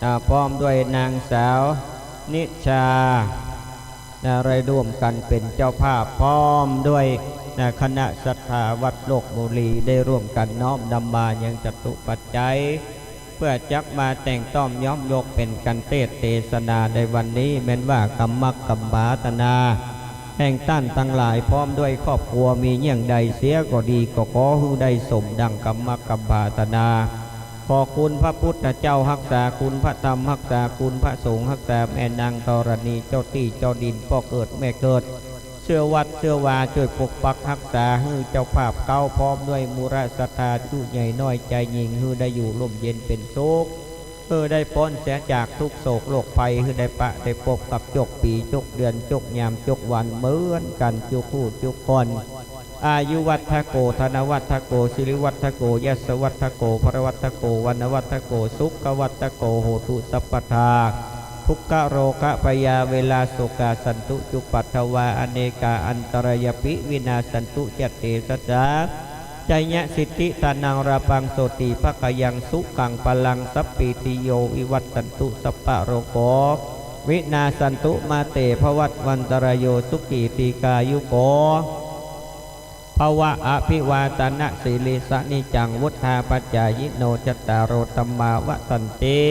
อ่า พร้อมด้วยนางสาวนิชา นะ ได้ร่วมกั๋นเป๋นเจ้าภาพ พร้อมด้วย นะ คณะศรัทธาวัดโลกมุลี ได้ร่วมกั๋นน้อมนำมายังจตุปัจจัย เปื้อจักมาแต่งต้อมย้อมยกเป๋นกัณฑ์เตสน์เตสนาในวันนี้ แม้นว่ากัมมะกัมมาตนา แห่งต้านตังหลายพร้อมด้วยครอบครัวมีเยี่ยงใดเสียก็ดี ก็ขอหื้อได้สมดังกัมมะกัมมาตนา ขอคุณพระพุทธเจ้าฮักษา คุณพระธรรมฮักษา คุณพระสงฆ์ฮักษา แม่นางธรณี เจ้าตี้เจ้าดิน ป้อเกิดแม่เกิด เสื้อวัดเสื้อวา จ้วยปกปักฮักษา หื้อเจ้าภาพเก๊าพร้อมด้วยมูระศรัทธา จุใหญ่น้อยจายญิง หื้อได้อยู่ร่มเย็นเป๋นสุข หื้อได้ป๊นเสียจากทุกข์โศกโรคภัย หื้อได้ปะได้ปบกับจกปี๋จกเดือนจกยามจกวันเหมือนกั๋นจุกคู่จุกคน อายุวัฑฒโก ธนวัฑฒโก สิริวัฑฒโก ยศวัฑฒโก พลวัฑฒโก วรรณวัฑฒโก สุขวัฑฒโก โหตุสัพพทา ทุกขโรคพยาเวราโศกา สันตุจุปปัทวา อเนกาอันตรายาปิ วินาสสันตุ จะเตสสา จยสิทธิ ธนังลาภัง โสติภักขยัง สุขังพลัง สัพพีติโย วิวัชชันตุ สัพพะโรโค วินาสสันตุ มาเตภวัตวันตรายโย สุขีตีฆายุโก ภวะ อภิวาทนสีลิสสะ นิจจังวุฑฒาปจายิโน จัตตาโรธัมมา วัฑฒันติ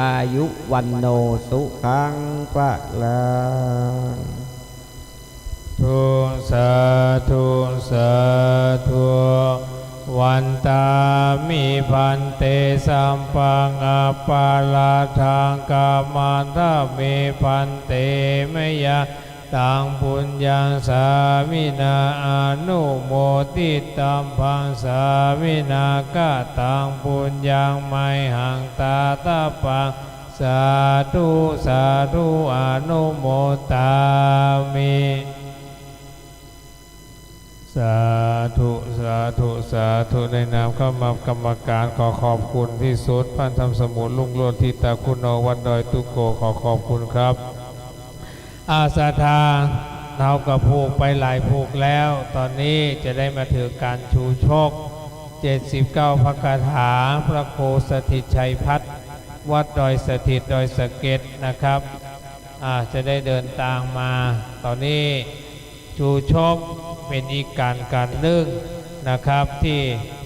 อายุ วัณโณ สุขัง พลัง ธุ สาธุ สาธุ วันตามิ ภันเต สัพพัง อัปปาราธัง ขมัฏฐามิ ภันเต มะยะ ตัง ปุญญัง สามินา อนุโมทิตัพพัง สามินา กะตัง ปุญญัง มะยหัง ดาตะปัง สาธุ สาธุ อนุโมทามิ สาธุ สาธุ สาธุ ในนามคณะกรรมการขอขอบคุณตี้สุด พานธรรมสมุทร รุ่งโรจน์ ธิตาคุโน วัดดอยตุโก ขอขอบคุณครับ อา ศรัทธา เฮาก็ผูกไปหลายผูกแล้ว ตอนนี้จะได้มาเถิงก๋านชูชก เจ็ดสิบเก้า พระคาถา พระครูสถิตชัยพัฒน์ วัดดอยสถิต ดอยสะเก็ดนะครับ อ่า จะได้เดินตางมา ตอนนี้ชูชกเป๋นอีกก๋านก๋านนึ่งนะครับ ตี้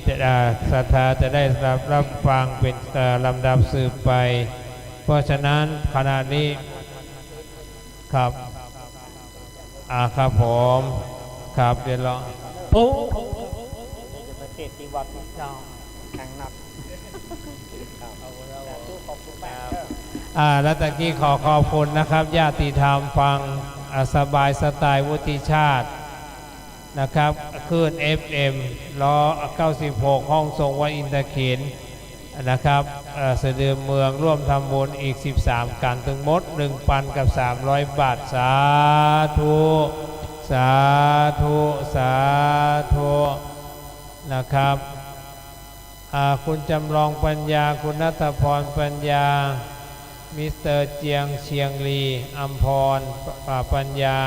จะ อ่า ศรัทธาจะได้รับ รับฟังเป๋น เอ่อ ลำดับสืบไป เพราะฉะนั้นขณะนี้ ครับ อ่า ครับผม ครับ เดี๋ยวรอ โอ้ เดี๋ยวไปเทศน์ตี้วัดเนาะ เจ้า แข่งหนัก ครับ สาธุ ขอบคุณมาก ครับ อ่า แล้วตะกี้ขอขอบคุณนะครับ ญาติธรรมฟัง อ่า สบายสไตล์วุฒิชาติ นะครับ คลื่น เอฟเอ็ม ร้อย เก้าสิบหก ห้องส่งวัดอินทเขนนะครับ เอ่อ สะดือเมืองร่วมทำบุญอีก สิบสาม ก๋าน ตึงหมด หนึ่งปันกับสามร้อยบาท สาธุ สาธุ สาธุ นะครับ อ่า คุณจำลองปัญญา คุณณัฐพรปัญญา มิสเตอร์เจียง เชียงลี อัมพร อ่า ปัญญา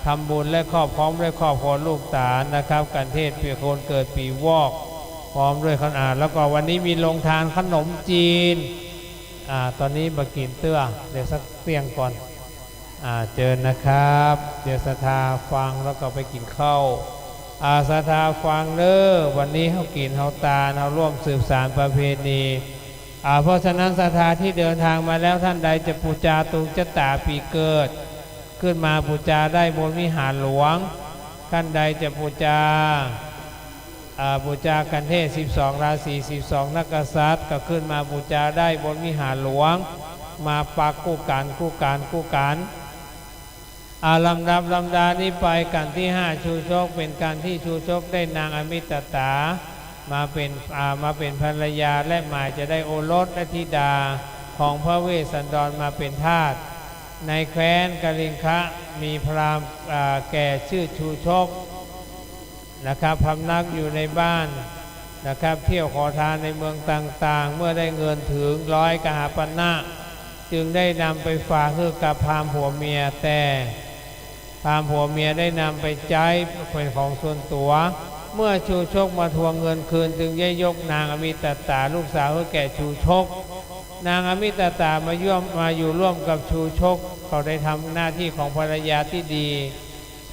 ทำบุญและครอบ พร้อมด้วยครอบครัวลูกหลานนะครับ กัณฑ์เทศปีคนเกิดปีวอก พร้อมด้วยคน อ่า แล้วก็วันนี้มีโรงทานขนมจีน อ่า ตอนนี้บ่ากิ๋นเตื้อ เดี๋ยวสักเตี้ยงก่อน อ่า เจิญนะครับ เดี๋ยวศรัทธาฟังแล้วก็ไปกิ๋นข้าว อ่า ศรัทธาฟังเน้อ วันนี้เฮากิ๋นเฮาตาน เฮาร่วมสืบสานประเพณี อ่า เพราะฉะนั้นศรัทธาที่เดินทางมาแล้ว ท่านใดจะปู๋จาดวงจะต๋าปี๋เกิด ขึ้นมาปู๋จาได้บนวิหารหลวง ท่านใดจะปู๋จา อ่า ปู๋จากัณฑ์เทศ สิบสองราศี สิบสองนักกษัตริย์ ก็ขึ้นมาปู๋จาได้บนวิหารหลวง มาปักกู้กั๋น กู้กั๋น กู้กั๋น อ่า ลำดับลำดานี้ไป กั๋นตี้ห้า ชูชก เป๋นกั๋นตี้ชูชกได้นางอมิตตามาเป๋น อ่า มาเป๋นภรรยา และหมายจะได้โอรสและธิดาของพระเวสสันดรมาเป๋นทาส ในแคว้นกลิงคะ มีพราหมณ์ อ่า แก่ชื่อชูชก นะครับ พำนักอยู่ในบ้านนะครับ เที่ยวขอทานในเมืองต่างๆ เมื่อได้เงินเถิงร้อยกหาปณะ จึงได้นำไปฝากหื้อกับพราหมณ์ผัวเมีย แต่พราหมณ์ผัวเมียได้นำไปใจ๊เป๋นของส่วนตั๋ว เมื่อชูชกมาทวงเงินคืน จึงได้ยกนางอมิตตาลูกสาวหื้อแก่ชูชก นางอมิตตามาย่วม มาอยู่ร่วมกับชูชก เขาได้ทำหน้าตี้ของภรรยาตี้ดี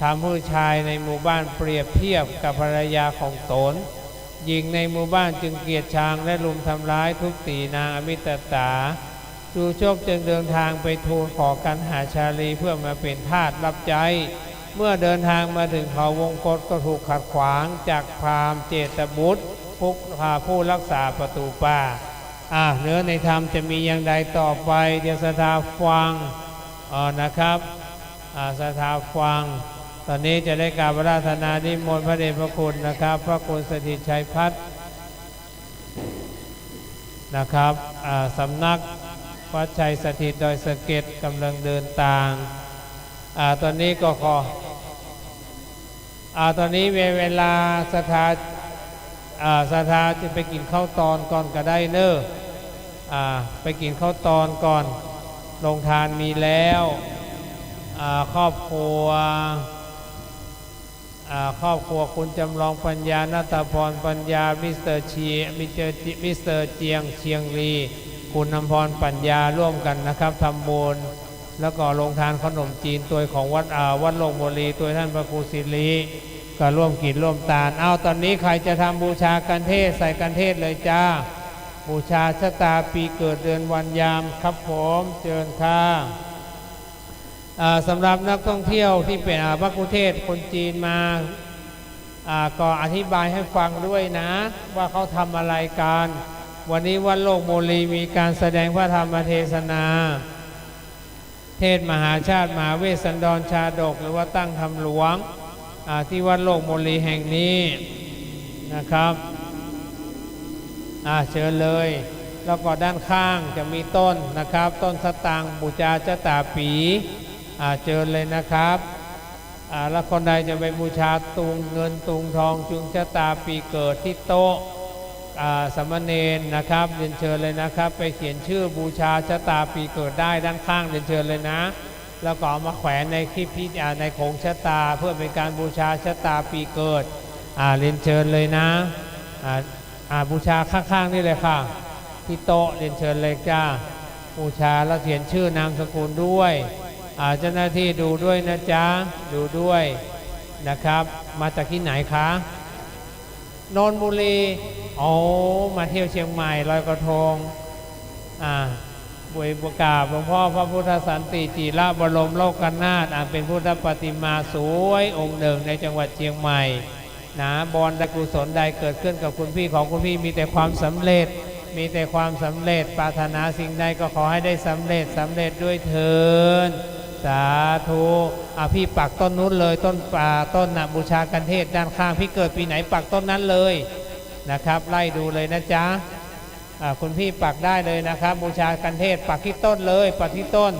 ทำหื้อชายในหมู่บ้านเปรียบเทียบกับภรรยาของต๋น หญิงในหมู่บ้านจึงเกลียดชังและรุมทำร้ายทุบตีนางอมิตตา ชูชกจึงเดินทางไปทูลขอกันหชาลีเพื่อมาเป๋นทาสรับใจ๊ เมื่อเดินทางมาถึงเขาวงคตก็ถูกขัดขวางจากพราหมณ์เจตบุตร ผู้ อ่า ผู้รักษาประตู๋ป่า อ่า เนื้อในธรรมจะมีอย่างใดต่อไป เดี๋ยวศรัทธาฟัง อ่า นะครับ อ่า ศรัทธาฟัง ตอนนี้จะได้กราบอาราธนานิมนต์พระเดชพระคุณนะครับ พระคุณสถิตชัยพัฒน์นะครับ อ่า สำนักวัดชัยสถิตดอยสะเก็ด ก๋ำลังเดินตาง อ่า ตอนนี้ก็ขอ อ่า ต๋อนนี้เว เวลาศรัทธา อ่า ศรัทธาจะไปกิ๋นข้าวตอนก่อนก็ได้เน่อ อ่า ไปกิ๋นข้าวตอนก่อน โฮงตานมีแล้ว อ่า ครอบครัว อ่า ครอบครัวคุณจำลองปัญญา ณัฐพรปัญญา มิสเตอร์เจีย มิสเตอร์เจีย มิสเตอร์เจียง เชียงลี คุณอำพรปัญญา ร่วมกั๋นนะครับ ทำบุญ แล้วก็โฮงตานขนมจีนตวยของวัด อ่า วัดโลกโมลี ตวยต้านพระครูสิริ ก็ร่วมกิ๋นร่วมตาน เอา ต๋อนนี้ใผจะทำบูชาคันเทศ ใส่คันเทศเลยจ้า บูชาชะตาปี๋เกิดเดือนวันยามครับผม เจิญค่ะ อ่า สำหรับนักท่องเที่ยวตี้เป๋น อ่า มัคคุเทศก์คนจีนมา อ่า ก็อธิบายหื้อฟังด้วยนะ ว่าเขาทำอะไรกั๋น วันนี้วัดโลกโมลีมีก๋านแสดงพระธรรมเทศนา เทศน์มหาชาติ มหาเวสสันดรชาดก หรือว่าตั้งธรรมหลวง อ่า ตี้วัดโลกโมลีแห่งนี้นะครับ อ่า เจิญเลย แล้วก็ด้านข้างจะมีต้นนะครับ ต้นสตางค์บูชาชะตาปี๋ อ่า เจิญเลยนะครับ อ่า แล้วคนใดจะไปบูชาตุงเงินตุงทอง ตุงชะตาปี๋เกิดตี้โต๊ะ อ่า สามเณรนะครับ เรียนเชิญเลยนะครับ ไปเขียนชื่อบูชาชะตาปี๋เกิดได้ด้านข้าง เรียนเชิญเลยนะ แล้วก็เอามาแขวนในคลิปพิ อ่า ในโขงชะตา เพื่อเป๋นก๋านบูชาชะตาปี๋เกิด อ่า เรียนเชิญเลยนะ อ่า อ่า บูชาข้างๆ นี่เลยค่ะ ตี้โต๊ะ เรียนเชิญเลยจ้า บูชาแล้วเขียนชื่อนามสกุลด้วย อ่า เจ้าหน้าตี้ดูด้วยนะจ๊ะ ดูด้วยนะครับ มาจากตี้ไหนคะ นนทบุรี อ๋อ มาเที่ยวเชียงใหม่ลอยกระทง อ่า บวยกราบหลวงพ่อพระพุทธสันติจิรบรมโลกนาถ อันเป๋นพุทธปฏิมาสวยองค์หนึ่งในจังหวัดเชียงใหม่ นะ บอนใดกุศลใดเกิดขึ้นกับคุณพี่ ขอคุณพี่มีแต่ความสำเร็จ มีแต่ความสำเร็จ ปรารถนาสิ่งใดก็ขอให้ได้สำเร็จ สำเร็จด้วยเทอญ สาธุ อ่ะ พี่ปักต้นนู้นเลย ต้นป่า ต้นน่ะ บูชาคันเทศด้านข้าง พี่เกิดปี๋ไหนปักต้นนั้นเลยนะครับ ไล่ดูเลยนะจ๊ะ อ่า คุณพี่ปักได้เลยนะครับ บูชาคันเทศปักตี้ต้นเลย ปักตี้ต้น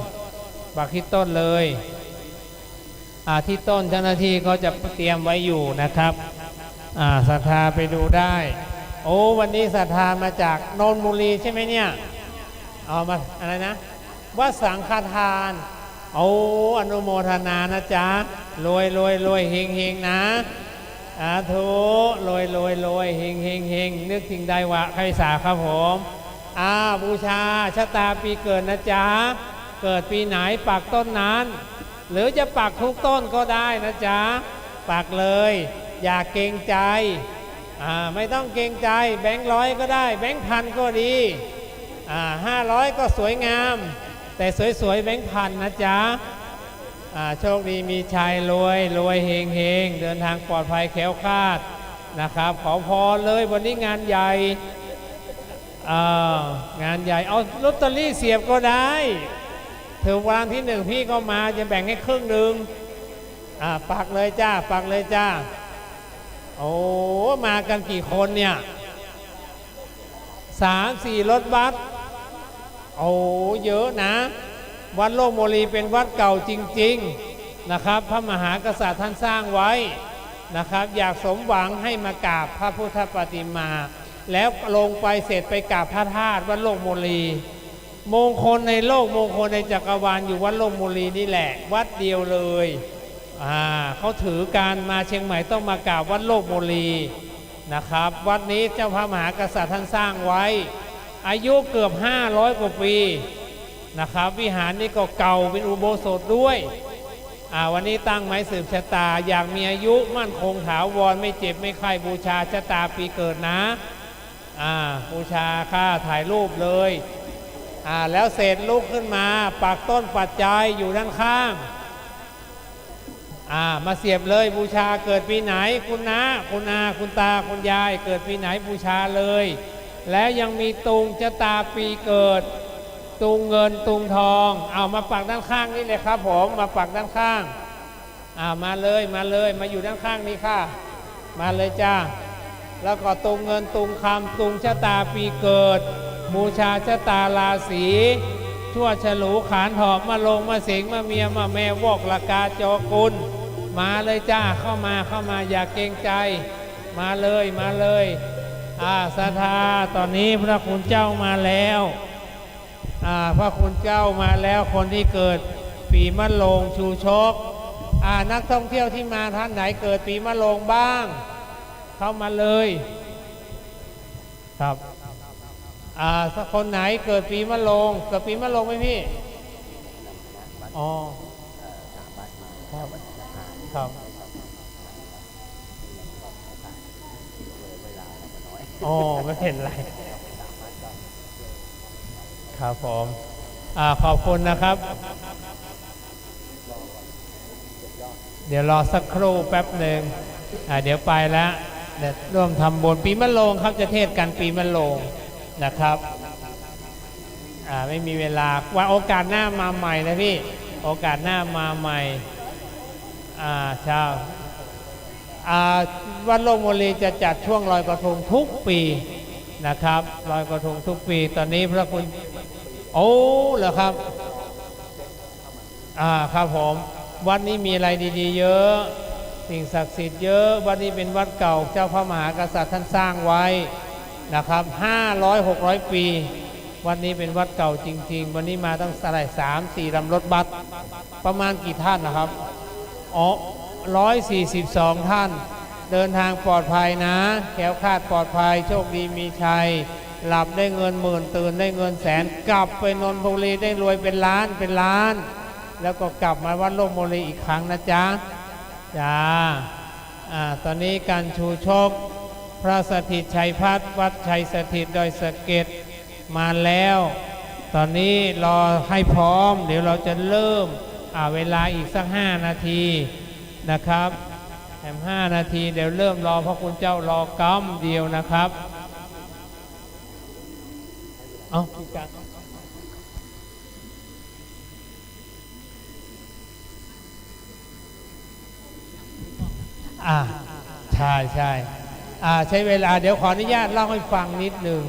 ปักตี้ต้นเลย อ่า ตี้ต้นเจ้าหน้าตี้ก็จะเตรียมไว้อยู่นะครับ อ่า ศรัทธาไปดูได้ โอ้ วันนี้ศรัทธามาจากนนทบุรีใช่ไหมเนี่ย เอามา อะไรนะ วัดสังฆทาน โอ้ อนุโมทนานะจ๊ะ รวยรวยรวย เฮงเฮงนะ สาธุ รวยรวยรวย เฮงเฮงเฮง นึกสิ่งใดหวังใฝ่สาครับผม อ่า บูชาชะตาปี๋เกิดนะจ๊ะ เกิดปี๋ไหนปักต้นนั้น หรือจะปักทุกต้นก็ได้นะจ๊ะ ปักเลย อย่าเกรงใจ อ่า ไม่ต้องเกรงใจ แบงค์ร้อยก็ได้ แบงค์พันก็ดี อ่า ห้าร้อยก็สวยงาม แต่สวยๆ แบงค์พันนะจ๊ะ อ่า โชคดีมีชัย รวยรวย เฮงเฮง เดินทางปลอดภัยแคล้วคลาดนะครับ ขอพรเลย วันนี้งานใหญ่ อ่า งานใหญ่ เอาลอตเตอรี่เสียบก็ได้ ถูกรางวัลที่หนึ่งพี่ก็มา จะแบ่งให้ครึ่งหนึ่ง อ่า ปักเลยจ้า ปักเลยจ้า โอ้ มากั๋นกี่คนเนี่ย สามสี่รถบัส โอ้ เยอะนะ วัดโลกโมลีเป๋นวัดเก่าจริงๆ นะครับ พระมหากษัตริย์ท่านสร้างไว้นะครับ อยากสมหวังให้มากราบพระพุทธปฏิมา แล้วลงไปเสร็จไปกราบพระธาตุวัดโลกโมลี มงคลในโลก มงคลในจักรวาลอยู่วัดโลกโมลีนี่แหละ วัดเดียวเลย อ่า เขาถือกั๋น มาเชียงใหม่ต้องมากราบวัดโลกโมลีนะครับ วัดนี้เจ้าพระมหากษัตริย์ท่านสร้างไว้ อายุเกือบห้าร้อยกว่าปีนะครับ วิหารนี้ก็เก่า เป๋นอุโบสถด้วย อ่า วันนี้ตั้งไม้สืบชะตา อยากมีอายุมั่นคงถาวร ไม่เจ็บไม่ไข้ บูชาชะตาปี๋เกิดนะ อ่า บูชาค่ะ ถ่ายรูปเลย อ่า แล้วเสร็จลุกขึ้นมา ปักต้นปัจจัยอยู่ด้านข้าง อ่า มาเสียบเลย บูชาเกิดปี๋ไหน คุณน้า คุณอา คุณตา คุณยาย เกิดปี๋ไหนบูชาเลย แล้วยังมีตุงชะตาปี๋เกิด ตุงเงิน ตุงทอง เอามาปักด้านข้างนี่เลยครับผม มาปักด้านข้าง อ่า มาเลย มาเลย มาอยู่ด้านข้างนี้ค่ะ มาเลยจ้า แล้วก็ตุงเงิน ตุงคำ ตุงชะตาปี๋เกิด บูชาชะตาราศี ทวดฉลู ขานหอบ มะโรง มะเสง มะเมีย มะแม วอก ละกา จอกุล มาเลยจ้า เข้ามา เข้ามา อย่าเกรงใจ มาเลย มาเลย อ่า ศรัทธา ต๋อนนี้พระคุณเจ้ามาแล้ว อ่า พระคุณเจ้ามาแล้ว คนตี้เกิดปีมะโรง ชูชก อ่า นักท่องเที่ยวตี้มาท่านไหนเกิดปีมะโรงบ้าง เข้ามาเลย ครับ อ่า สักคนไหนเกิดปีมะโรง เกิดปีมะโรงไหมพี่ อ๋อ ครับ ครับ อ๋อ ไม่เป็นไร ครับผม อ่า ขอบคุณนะครับ เดี๋ยวรอสักครู่แป๊บหนึ่ง อ่า เดี๋ยวไปแล้ว เดี๋ยวร่วมทำบุญปีมะโรงครับ จะเทศน์กัณฑ์ปีมะโรงนะครับ อ่า ไม่มีเวลา ว่าโอกาสหน้ามาใหม่นะพี่ โอกาสหน้ามาใหม่ อ่า ใช่ อ่า วัดโลกมนตรีจะจัดช่วงลอยกระทงทุกปีนะครับ ลอยกระทงทุกปี ต๋อนนี้พระคุณ โอ้ เหรอครับ อ่า ครับผม วัดนี้มีอะไรดีๆ เยอะ สิ่งศักดิ์สิทธิ์เยอะ วัดนี้เป็นวัดเก่า เจ้าพระมหากษัตริย์ท่านสร้างไว้นะครับ ห้าร้อยหกร้อยปี วัดนี้เป็นวัดเก่าจริงๆ วันนี้มาตั้งเท่าไหร่ สามสี่ลำรถบัส ประมาณกี่ท่านนะครับ อ๋อ ร้อยสี่สิบสองท่าน เดินทางปลอดภัยนะ แคล้วคลาดปลอดภัย โชคดีมีชัย หลับได้เงินหมื่น ตื่นได้เงินแสน กลับไปนนทบุรีได้รวยเป็นล้านเป็นล้าน แล้วก็กลับมาวัดโลกมนตรีอีกครั้งนะจ๊ะ จ้า อ่า ต๋อนนี้กัณฑ์ชูชก พระสถิตชัยพัฒน์ วัดชัยสถิต ดอยสะเก็ด มาแล้ว ต๋อนนี้รอให้พร้อม เดี๋ยวเราจะเริ่ม อ่า เวลาอีกสักห้านาทีนะครับ แถมห้านาที เดี๋ยวเริ่ม รอพระคุณเจ้ารอกำเดียวนะครับ เอ้า อ่า ใช่ ใช่ อ่า ใช้เวลา เดี๋ยวขออนุญาตเล่าให้ฟังนิดนึง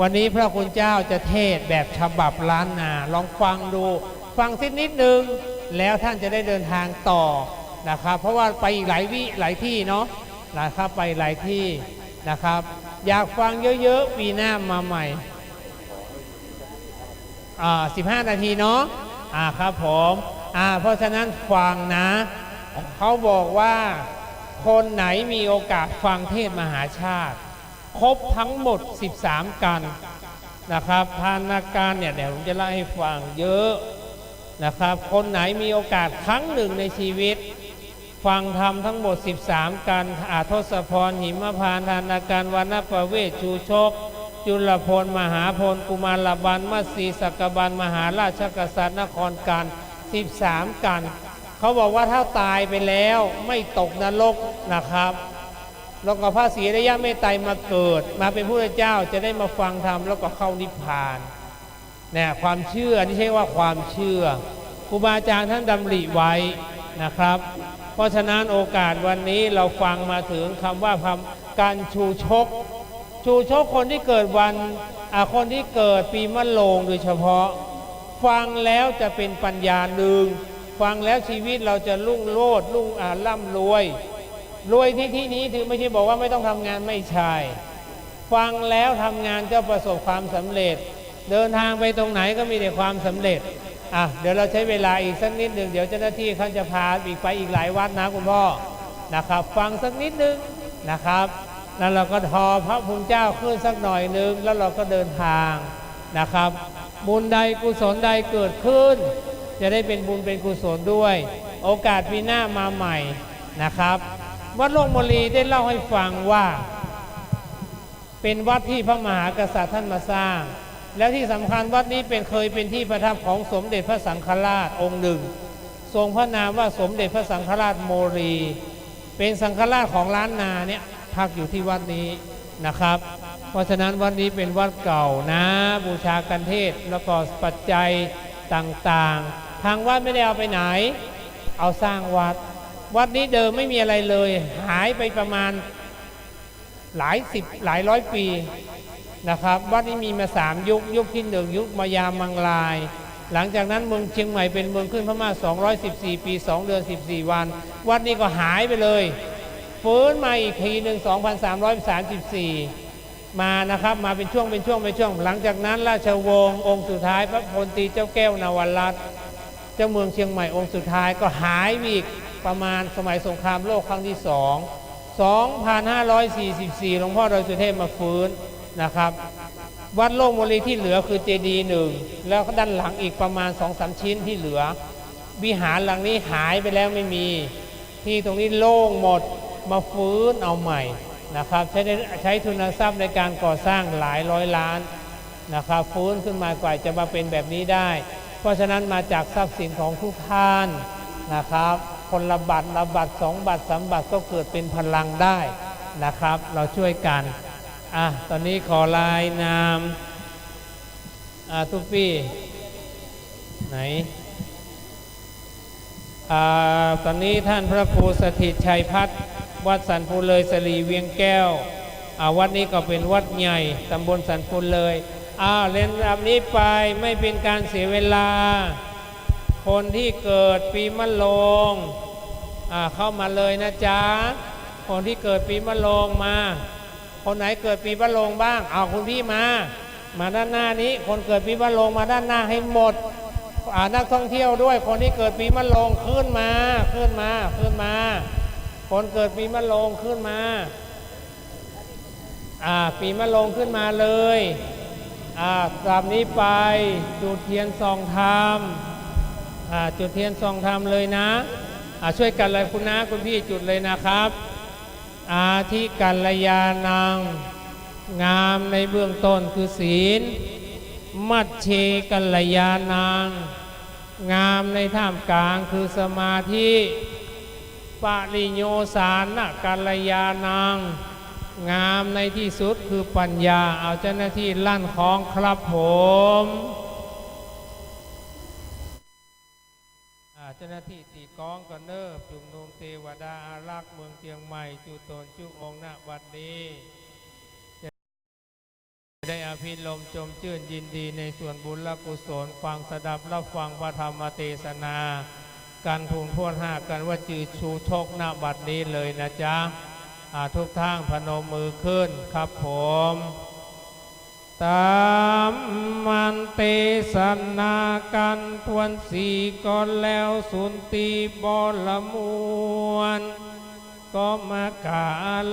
วันนี้พระคุณเจ้าจะเทศน์แบบฉบับล้านนา ลองฟังดู ฟังสักนิดนึง แล้วท่านจะได้เดินทางต่อนะครับ เพราะว่าไปอีกหลายวิ หลายตี้เนาะ นะครับ ไปหลายตี้นะครับ อยากฟังเยอะๆ ปีหน้ามาใหม่ อ่า สิบห้านาทีเนาะ อ่า ครับผม อ่า เพราะฉะนั้นฟังนะ เขาบอกว่าคนไหนมีโอกาสฟังเทศน์มหาชาติ ครบทั้งหมดสิบสามกัณฑ์นะครับ ทานนาการเนี่ย เดี๋ยวผมจะเล่าให้ฟังเยอะนะครับ คนไหนมีโอกาสครั้งหนึ่งในชีวิต ฟังธรรมทั้งหมดสิบสามกัณฑ์ อ่า ทศพร หิมพานต์ ทานนาการ วานประเวส ชูชก จุลพล มหาพล กุมารบัณฑิต มัสสี สักกบัณฑิต มหาราชกษัตริย์ นครกัณฑ์ สิบสามกัณฑ์ เขาบอกว่าถ้าตายไปแล้วไม่ตกนรกนะครับ แล้วก็พระศรีอริยะเมตไตรยมาเกิด มาเป็นพระพุทธเจ้า จะได้มาฟังธรรมแล้วก็เข้านิพพาน เนี่ย ความเชื่อ นี่ใช้ว่าความเชื่อ ครูบาอาจารย์ท่านดำริไว้นะครับ เพราะฉะนั้นโอกาสวันนี้เราฟังมาถึงคำว่าคำ กัณฑ์ชูชก ชูชกคนที่เกิดวัน อ่า คนที่เกิดปีมะโรงโดยเฉพาะ ฟังแล้วจะเป็นปัญญา หนึ่ง ฟังแล้วชีวิตเราจะรุ่งโรจน์ รุ่ง อ่า ร่ำรวย รวยในที่นี้คือไม่ใช่บอกว่าไม่ต้องทำงาน ไม่ใช่ ฟังแล้วทำงานก็ประสบความสำเร็จ เดินทางไปตรงไหนก็มีแต่ความสำเร็จ อ่ะ เดี๋ยวเราใช้เวลาอีกสักนิดหนึ่ง เดี๋ยวเจ้าหน้าที่เขาจะพาอีกไปอีกหลายวัดนะคุณพ่อ นะครับ ฟังสักนิดหนึ่งนะครับ แล้วเราก็ทอพระคุณเจ้าขึ้นสักหน่อยหนึ่ง แล้วเราก็เดินทางนะครับ บุญใดกุศลใดเกิดขึ้น จะได้เป็นบุญเป็นกุศลด้วย โอกาสปีหน้ามาใหม่นะครับ วัดโลกมนตรีได้เล่าให้ฟังว่า เป็นวัดที่พระมหากษัตริย์ท่านมาสร้าง แล้วที่สำคัญวัดนี้เป็น เคยเป็นที่ประทับของสมเด็จพระสังฆราชองค์หนึ่ง ทรงพระนามว่าสมเด็จพระสังฆราชโมลี เป็นสังฆราชของล้านนาเนี่ยพักอยู่ที่วัดนี้นะครับ เพราะฉะนั้นวัดนี้เป็นวัดเก่านะ บูชากัณฑ์เทศน์ แล้วก็ปัจจัยต่างๆ ทางวัดไม่ได้เอาไปไหน เอาสร้างวัด วัดนี้เดิมไม่มีอะไรเลย หายไปประมาณ หลายสิบหลายร้อยปีนะครับ วัดนี้มีมาสามยุค ยุคที่หนึ่ง ยุคมายามังลาย หลังจากนั้นเมืองเชียงใหม่เป็นเมืองขึ้นพม่า สองร้อยสิบสี่ ปี สอง เดือน สิบสี่ วัน วัดนี้ก็หายไปเลย ฟื้นมาอีกทีหนึ่ง สองพันสามร้อยสามสิบสี่ มานะครับ มาเป็นช่วง เป็นช่วง เป็นช่วง หลังจากนั้นราชวงศ์องค์สุดท้าย พระพลตรีเจ้าแก้วนวรัตน์ เจ้าเมืองเชียงใหม่องค์สุดท้ายก็หายไปอีก ประมาณสมัยสงครามโลกครั้งที่สอง สองพันห้าร้อยสี่สิบสี่ หลวงพ่อดอยสุเทพมาฟื้นนะครับ วัดโล่งวลีที่เหลือคือเจดีย์หนึ่ง แล้วด้านหลังอีกประมาณสองสามชิ้นที่เหลือ วิหารหลังนี้หายไปแล้วไม่มี ที่ตรงนี้โล่งหมด มาฟื้นเอาใหม่นะครับ ใช้ได้ ใช้ทุนทรัพย์ในการก่อสร้างหลายร้อยล้านนะครับ ฟื้นขึ้นมากว่าจะมาเป็นแบบนี้ได้ เพราะฉะนั้นมาจากทรัพย์สินของทุกท่านนะครับ คนละบาทละบาท สองบาท สามบาท ก็เกิดเป็นพลังได้นะครับ เราช่วยกัน อ่ะ ตอนนี้ขอรายนาม อ่า ตุ๊ปี้ ไหน อ่า ตอนนี้ท่านพระครูสถิตชัยพัฒน์ วัดสันภูเลย สลีเวียงแก้ว อ่า วัดนี้ก็เป็นวัดใหญ่ ตำบลสันภูเลย อ้าว เรียนลำนี้ไป ไม่เป็นการเสียเวลา คนที่เกิดปีมะโรง อ่า เข้ามาเลยนะจ๊ะ คนที่เกิดปีมะโรงมา คนไหนเกิดปีมะโรงบ้าง เอาคุณพี่มา มาด้านหน้านี้ คนเกิดปีมะโรงมาด้านหน้าให้หมด อ่า นักท่องเที่ยวด้วย คนที่เกิดปีมะโรงขึ้นมา ขึ้นมา ขึ้นมา คนเกิดปีมะโรงขึ้นมา อ่า ปีมะโรงขึ้นมาเลย อ่า จากนี้ไปจุดเทียนส่องธรรม อ่า จุดเทียนส่องธรรมเลยนะ อ่า ช่วยกันเลยคุณน้าคุณพี่จุดเลยนะครับ อาทิกัลยาณัง งามในเบื้องต้นคือศีล มัชเชกัลยาณัง งามในท่ามกลางคือสมาธิ ปริโยสานกัลยาณัง งามในที่สุดคือปัญญา เอาเจ้าหน้าที่ลั่นของครับผม อ่า เจ้าหน้าที่ตีกลองก่อนเน้อ จุมนุมเตวดาอารักษ์เมืองเจียงใหม่ จุตนจุองค์ ณ บัดนี้ จะได้อภิรมย์จมจื้นยินดีในส่วนบุญและกุศล ฟังสดับรับฟังพระธรรมเตสนา กันถ้วนๆ ห้ากันว่าจือชูชก ณ บัดนี้เลยนะจ๊ะ อ่า ทุกท่านพนมมือขึ้นครับผม ตามมันเตสนากันถ้วนสี่ก่อนแล้วสุนทรีบรมวล ก็มากา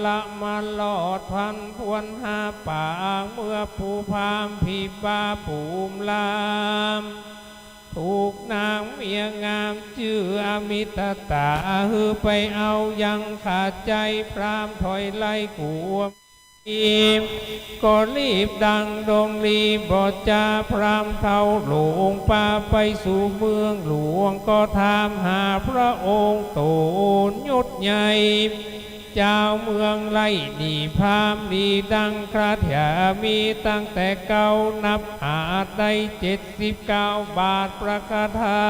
ละมาลอดพันพวนห้าปาง เมื่อผู้พราหมณ์ผีบาภูมิลาม ถูกนางเมียงามจื้ออมิตตา หื้อไปเอายังขาดใจ๋ พราหมณ์ถอยไล่กลัว อีกก็รีบดังดงรีบบ่จ๋า พราหมณ์เข้าโลงป่าไปสู่เมืองหลวง ก็ถามหาพระองค์ตนยศใหญ่ เจ้าเมืองไล่หนีพราหมณ์ดีดังคาถามีตั้งแต่เก๊านับอาจได้เจ็ดสิบเก้าบาทประคาถา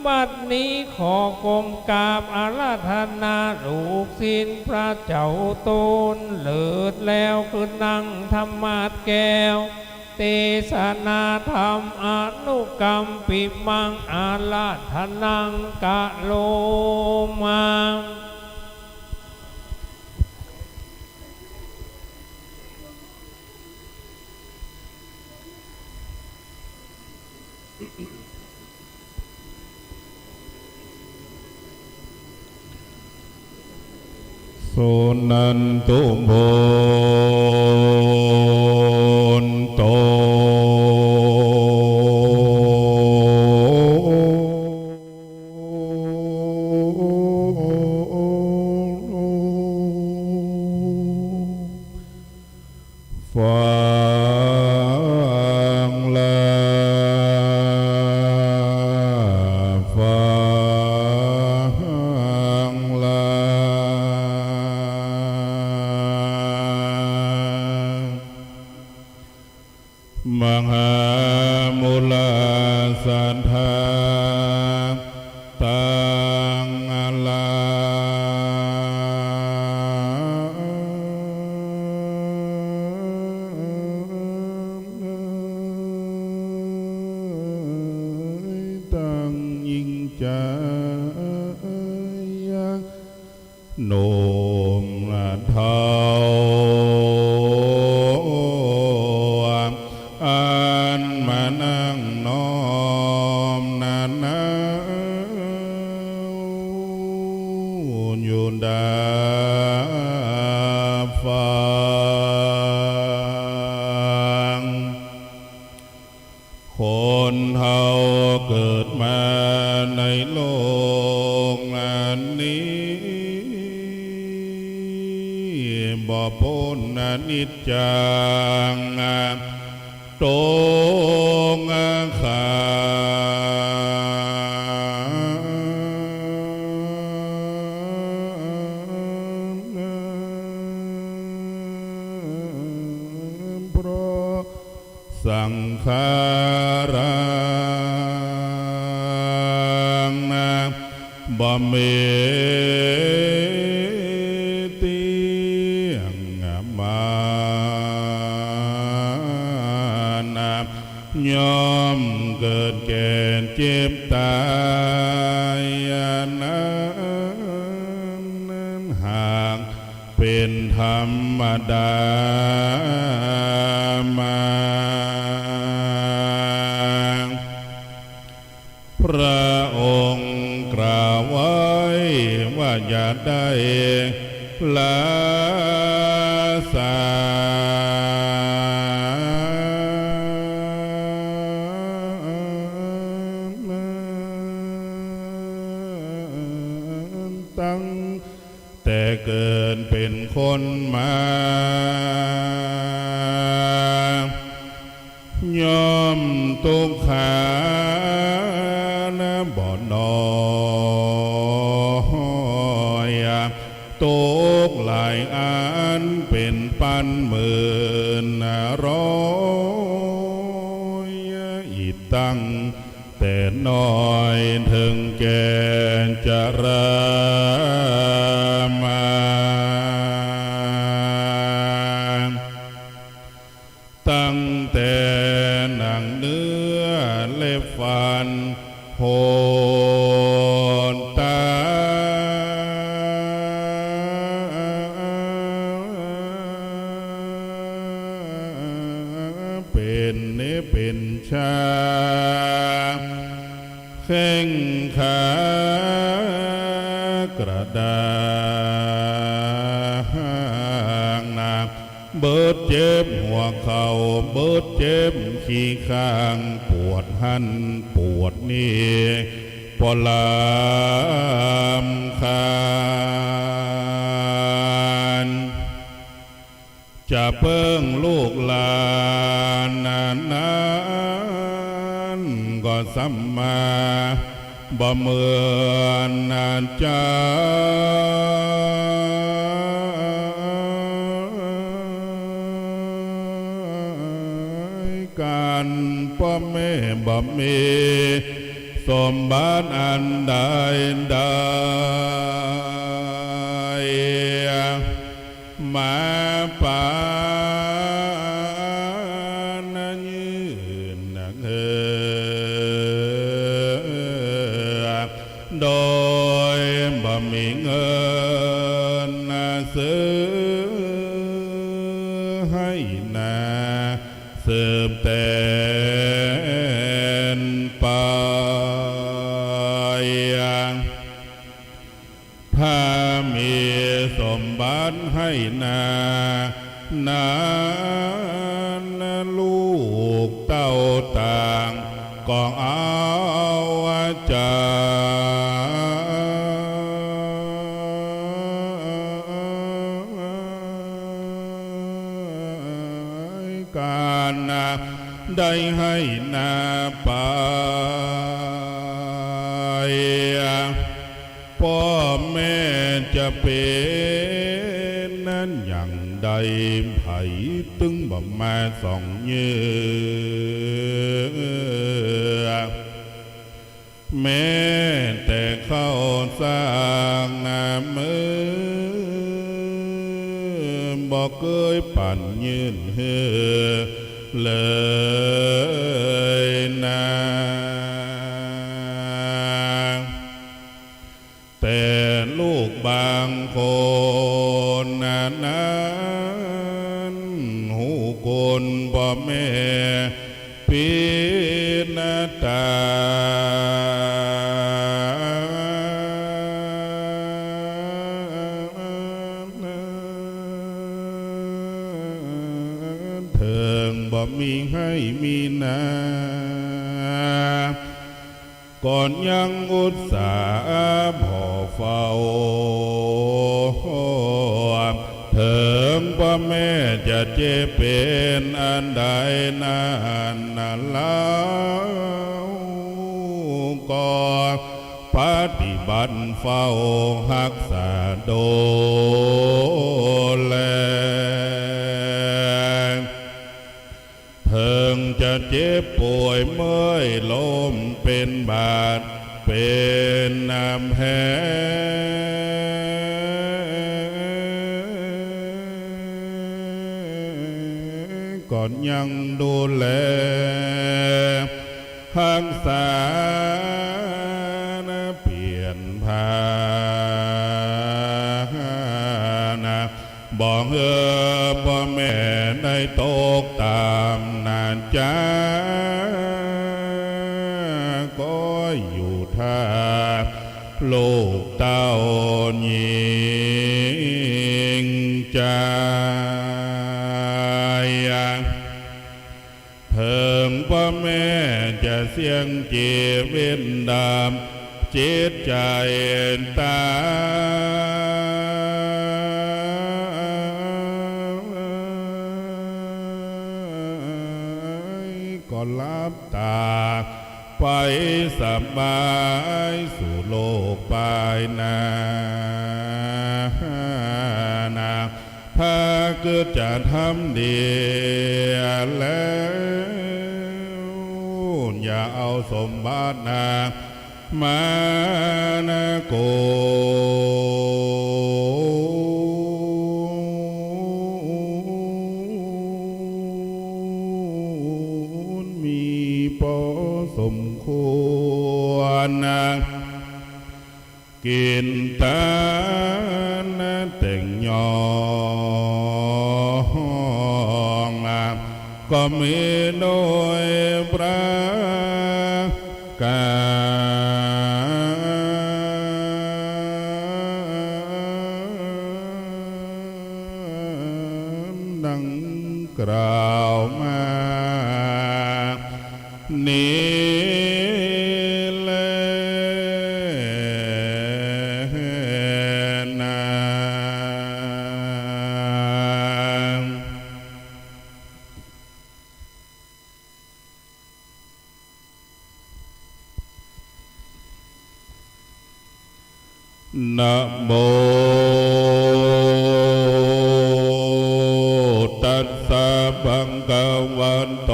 บัดนี้ขอก้มกราบอาราธนาลูกศิษย์พระเจ้าตนเลิศแล้วคือนั่งธรรมาสน์แก้ว เตสนาธรรมอนุกัมปิมังอาราธนังกะโรมา สุนันตุโบนโต ฟังลา ฟังลา ใจ หนุ่มเฒ่า อันมานั่งน้อมหน้าหนาวอยู่ด้านฟัง คนเฮาเกิดมาในโลกอันนี้ บ่ป๊นอนิจจัง ตกขัง เพราะ สังขารัง บ่มีเตี้ยง มันย่อมเกิดแก่เจ็บต๋าย อันนั้นหาก เป๋นธรรมดามา พระองค์กล่าวไว้ว่าอย่าได้ละสัง ตั้ง แต่เกิดเป๋นคนมา ย่อมตุ๊กขาบ่น้อย ตุ๊กหลายอันเป๋นปันหมื่นร้อย อิดตั้ง แต่น้อยเถิงแก่จรามา ตั้งแต่หนังเนื้อเล็บฟันหดตา เป๋นเนเป๋นชา แข้งขากระด้างหนัก เบิดเจ็บหัวเข่า เบิดเจ็บขี้ข้าง ปวดหั้นปวดนี่ บ่รำคาญ จะเปิ้งลูกหลานนั้นก็ซ้ำมาบ่เหมือนเจ้ากัน ป้อแม่บ่มีสมบัติอันใดใด มาปานยืนเฮือ โดยบ่มีเงินซื้อหื้อนา สืบแต่นไป ถ้ามีสมบัติหื้อนานั้น ลูกเต้าต่างก็เอาใจกัน ได้หื้อนาไป ป้อแม่จะเป๋นนั้นอย่างใด ใผตึงบ่มาส่องเยื้อ แม้แต่ข้าวสากน้ำมือ บ่เกยปั๋นยื่นหื้อเลยนา แต่ลูกบางคนนั้น ฮู้คุณป้อแม่ ปิณตา เถิงบ่มีไฮ่มีนา ก็ยังอุตส่าห์ผ่อเฝ้า เถิงป้อแม่จะเจ็บเป๋นอันใดนั้นนา ลาวก็ปฏิบัติเฝ้าฮักษาดูแล เถิงจะเจ็บป่วยเมื่อยล้มเป๋นบาดเป๋นแผล ก็ยังดูแลฮักษานะ เปลี่ยนผ่านะ บ่หื้อป้อแม่ได้ตกต่ำนา จาก้อยู่ถ้าลูกเต้าหญิงจาย เถิงป้อแม่จะเสี่ยงจีวิตดับจิตใจ๋ตาย ก็หลับต๋าไปสบายสู่โลกปายหน้านา พระกึ๊ดจะทำดีแล้ว อย่าเอาสมบัตินา มานะกูล มีปอสมควรนะ กิ๋นตานแต่งยอง ก็มีโดยประก๋านดังกล่าวมา นี้แลนา นะโม ตัสสะ ภะคะวะโต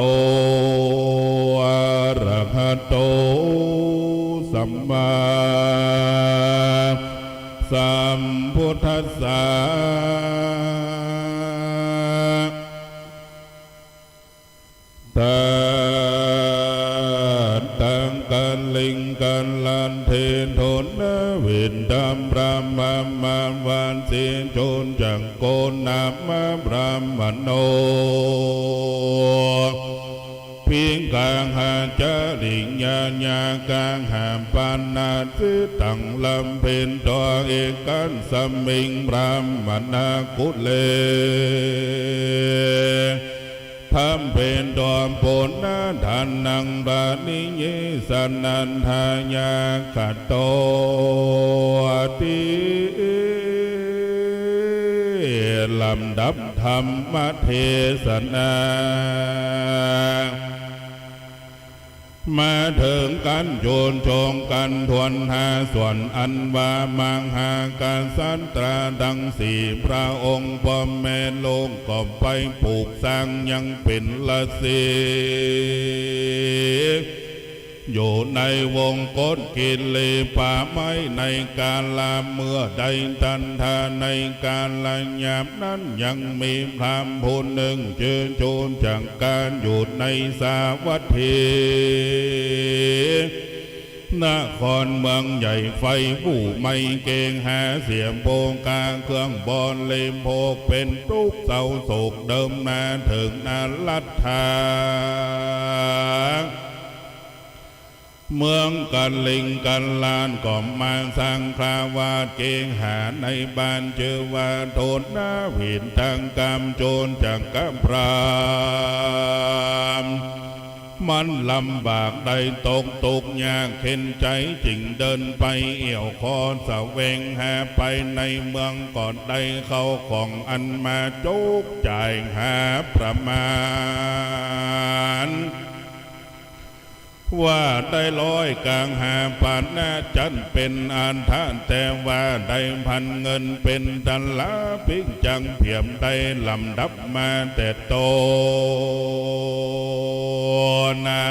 อะระหะโต สัมมาสัมพุทธัสสะ ตังกะลิงกะลันเทโทนะเวทะ พระมะมะวาสีจุนจักโก นะมะพระมโน ภิกขะหะจะริยะยะกะหะปะนะสิตัง ลำเพ็ญตวาเอกัสมิง พระมนากุเล บำเพ็ญตนปุณณะทานัง ปะริเยสะนันทายะกะโตติ ลำดับธรรมเทศนา มาเถิงกั๋น จูนจงกั๋นถ้วนห้าส่วน อันว่ามหากษัตราตังสี่พระองค์ ป้อแม่ลูกก็ไปปลูกสร้างยังเป๋นราศี อยู่ในวงกฏกิเลสป่าไม้ในกาละเมื่อใด ตัณหาในกาละยามนั้นยังมีพราหมณ์ผู้นึ่งจื้อจุนจักกั๋นอยู่ในสาวัตถี นครเมืองใหญ่ไฟบู่ไหม้เกหาเสียโภคาเครื่องบริโภคเป๋นตุ๊กข์เศร้าโศกเดินมาเถิงนรัฐา เมืองกลิงกลาดก็มาสร้างคราวาสเกหาในบ้านจื้อว่าโทษนะผิดทางกรรมโจรจักรพรรดิ มันลำบากได้ตกตุ๊กข์ยากเข็ญใจ๋ จึงเดินไปเอี่ยวคอแสวงหาไปในเมือง ก็ได้เข้าของอันมาจุกจ่ายหาประมาณ ว่าได้ร้อยกังหาปานะจันเป๋นอันทะ แต่ว่าได้พันเงินเป๋นตะลาปิ๊กจังเผียมได้ลำดับมาแต่ต้นนะ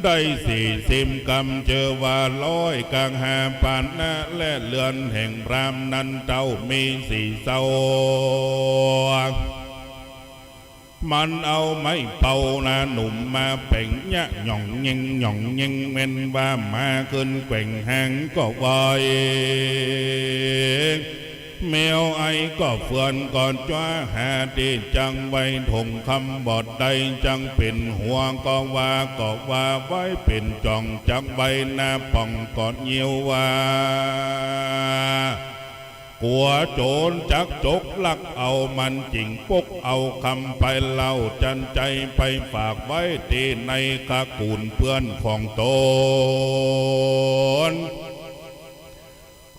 ได้สี่สิบกำ จื้อว่าร้อยกังหาปานะ และเฮือนแห่งพราหมณ์นั้นเต้ามีสี่เซา มันเอาไม้เป่านะหนุ่มมาแป๋งเยียะ หย่องเย็งหย่องเย็ง แม่นว่าหมาขึ้นแกว่งหางก็ไหว แมวไอก็เฟือนก็จ้า หาตี้จังไว้ถงคำบ่ได้ จังเป๋นหัวก็ว่า ก็ว่าไว้เป๋นจ่อง จักไว้หน้าป่องก็เยียวว่า กั๋วโจรจักจกลักเอา มันจึงปกเอาคำไปเล่า จันใจ๋ไปฝากไว้ตี้ในขกุลเปื้อนของตน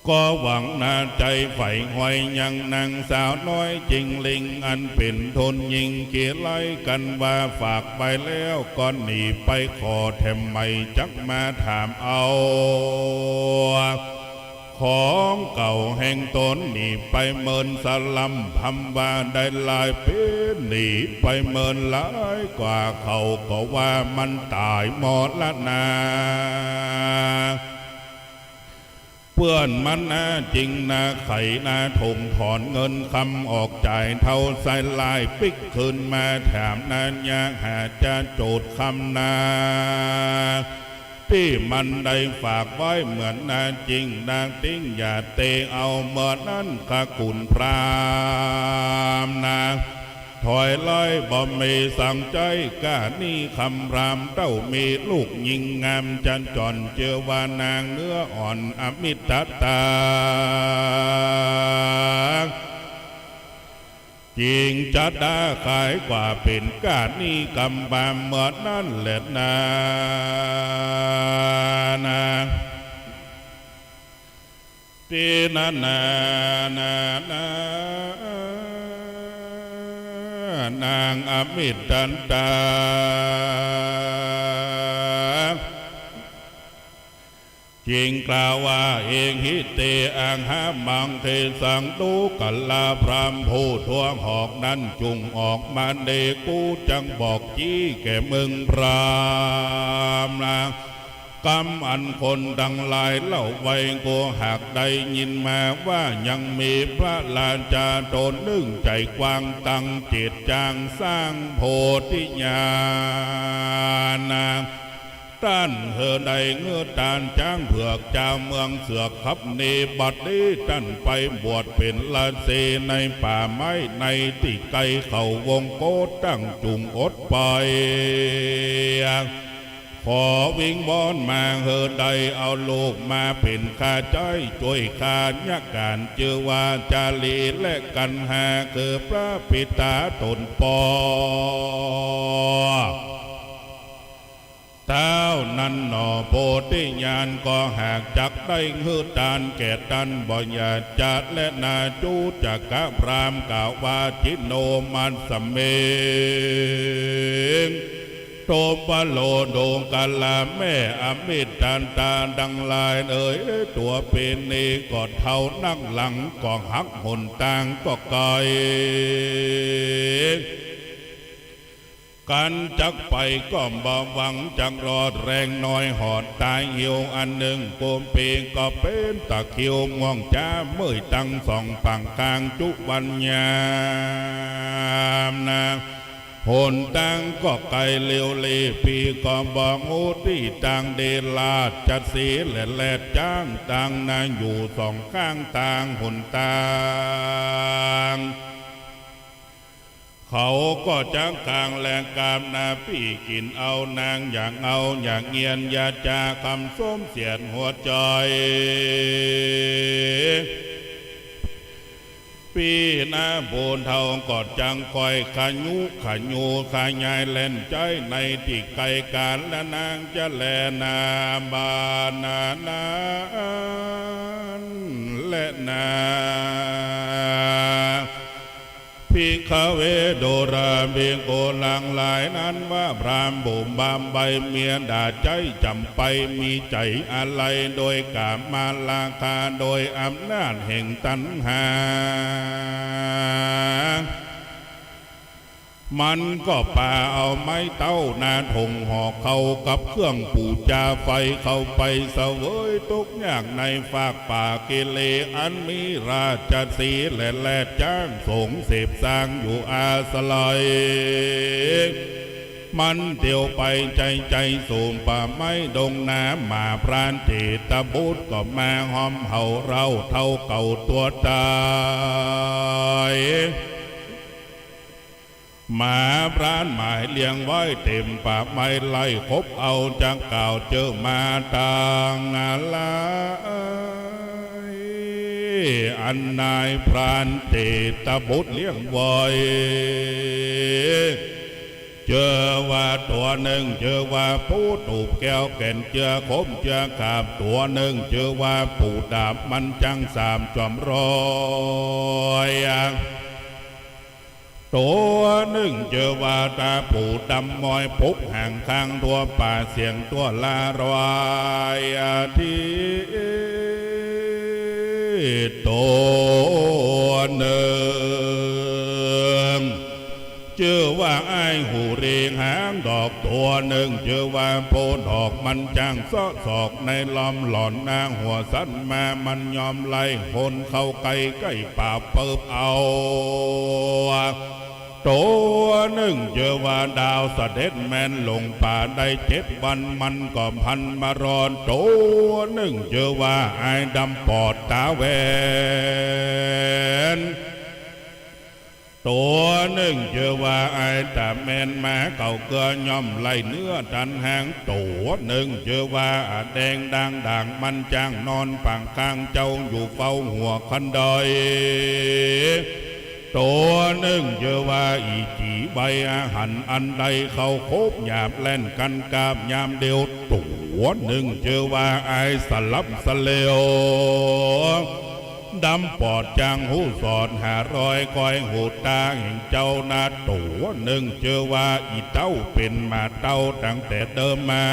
ก็หวังนาใจ๋ใฝ่ฮอยยังนางสาวน้อยจิงหริ่ง อันเป๋นโทนญิง เกไลกั๋นว่าฝากไปแล้ว ก็หนีไปขอแถมใหม่ จักมาถามเอา ของเก่าแห่งตนหนีไปเมินสะลำ พร่ำว่าได้หลายปี๋ หนีไปเมินหลายกว่า เขาก็ว่ามันต๋ายหมดละนา เปื้อนมันนาจิงนาไขนาถง ถอนเงินคำออกจ่ายเต้าไส้ ลายปิ๊กคืนมาถามนา อยากหาจะโจทย์คำนา ตี้มันได้ฝากไว้เหมือนนาจิงนาติ๊ง อย่าเตเอา เมื่อนั้นขกุลพราหมณ์นา ถอยไล่บ่มีสังใจ๊ ก้านี้คำพราหมณ์เต้ามีลูกญิงงามจันจ่อน จื้อว่านางเนื้ออ่อนอมิตตา จิงจะได้ขายกว่าเป๋นก้านี้กำบาม เมื่อนั้นแหละนา นา ตี้นานานานา นางอมิตตันตา จิงกล่าวว่า เอหิ เต อะหะ มัง เทสัง ดูกราพราหมณ์ผู้ทั่วหอกนั้นจุ่งออกมาเด กูจักบอกจี้แก่มึงพราหมณ์นะ กำอันคนตังหลายเล่าไว้ กูหากได้ยินมาว่ายังมีพระราชาต๋นนึ่งใจ๋กว้างตังเจตจางสร้างโพธิญาณนะ ต้านหื้อได้เงื้อตานจ๊างเผือกจาวเมืองเสือกขับหนี บัดนี้ต้านไปบวชเป๋นฤๅษีในป่าไม้ในตี้ไกลเขาวงโคตร ตั้งจุ่งอดไป ขอวิงวอนมาหื้อได้เอาลูกมาเป๋นข้าใจ๊ จ้วยข้าเยียะก๋าน จื้อว่าจารีและกัณหา คือพระปิตาต๋นปอ เต้านั้นหนอ โพธิญาณก็หากจักได้หื้อตานแก่ต้าน บ่อย่าจะแลนาจู จักรพราหมณ์กล่าวว่า จิโนมัสสมิง โตปะโล ดูกราแม่อมิตตันตาตังหลายเอ๋ย ตั๋วปี๋นี้ก็เฒ่านัก หลังก็หัก หนตางก็ไก๋ กั๋นจักไปก็บ่หวังจักรอด แฮงน้อยหอดต๋ายหิวอันนึ่ง กุมปี๋ก็เป๋นตะคริวม่วงจ๊า เมื่อยตังสองปากข้างจุวันยามนะ หนตางก็ไก๋เหลียวแล ปี้ก็บ่ฮู้ตี้ตาง เด๋ราชสีห์และแลดจ๊างตางนา อยู่สองข้างตางหนตาง เขาก็จักกางแลกราบนา ปี้กิ๋นเอานาง อย่าเงาอย่าเงียน อย่าจ๋ากำส้มเสียดหัวใจ๋ ปี้นาผู้เฒ่าก็จักค่อยขยุขยูขยายแล่นใจ๊ในตี้ไก๋กาล และนางจะแลนาบานานั้นแลนา ภิกขเว ดูราภิกขุหลากหลายนั้นว่า พราหมณ์บุบาใบ้เมียด่าใจ๊จ๋ำไป มีใจ๋อาลัยโดยกามราคะ โดยอำนาจแห่งตัณหา มันก็ปาเอาไม้เต๊านาถงห่อเข้ากับเครื่องปู๋จาไฟ เข้าไปเสวยตุ๊กข์ยากในฟากป่ากิเลสอันมีราชสีห์และแลดจ๊างสงเสพสร้างอยู่อาศัย มันเตียวไปใจ๋ใจ๋สู่ป่าไม้ดงนา หมาพรานเจตบุตรก็มาห้อมเห่าเร้าเท่าเก่าตั๋วต๋าย หมาพรานหมายเลี้ยงไว้เต๋มป่าไม้ ไล่คบเอาจักกล่าวเจอมาตางนาลาย อันนายพรานเจตบุตรเลี้ยงไว้ เจื้อว่าตั๋วนึ่งเจื้อว่าปู๋ตูบแก้ว แก่นเจื้อคมเจื้อขาบ ตั๋วนึ่งเจื้อว่าปู๋ดาบ มันจั้งสามจ๋อมร้อย ตั๋วนึ่งเจื้อว่าต๋าปู๋ดำมอย ปุกหางข้างตั๋วป่าเสียงตั๋วละร้อยอาทิตย์ ตั๋วนึ่งเจื้อว่าอ้ายหูหรีหางดอก ตั๋วนึ่งเจื้อว่าโพธิ์ดอก มันจั้งเซาะซอกในลอมหล่อน นาหัวสันมา มันยอมไล่คนเข้าใก้ ใก้ป่าเปิบเอา ตั๋วนึ่งเจื้อว่าดาวเสด็จแม่นลงป่าได้เจ็ดวัน มันก็พันมารอด ตั๋วนึ่งเจื้อว่าอ้ายดำปอดต๋าแหวน ตั๋วนึ่งเจื้อว่าอ้ายต๋าแม่นหมาเก่าเกื้อย่อมไล่เนื้อตันหาง ตั๋วนึ่งเจื้อว่าอาแดงด่างด่าง มันจั้งนอนปางข้างเจ้าอยู่เฝ้าหัวคันได ตั๋วนึ่งเจื้อว่าอี่จี๋ใบอาหัน อันได้เข้าคบหยาบแล่นกั๋นกาบยามเดียว ตั๋วนึ่งเจื้อว่าอ้ายสลับสะเลว ดำปอดจั้งฮู้สอดหาร้อย คอยหูต๋าแห่งเจ้านา ตั๋วนึ่งเจื้อว่าอี่เต้าเป๋นหมาเต้าตั้งแต่เดิมมา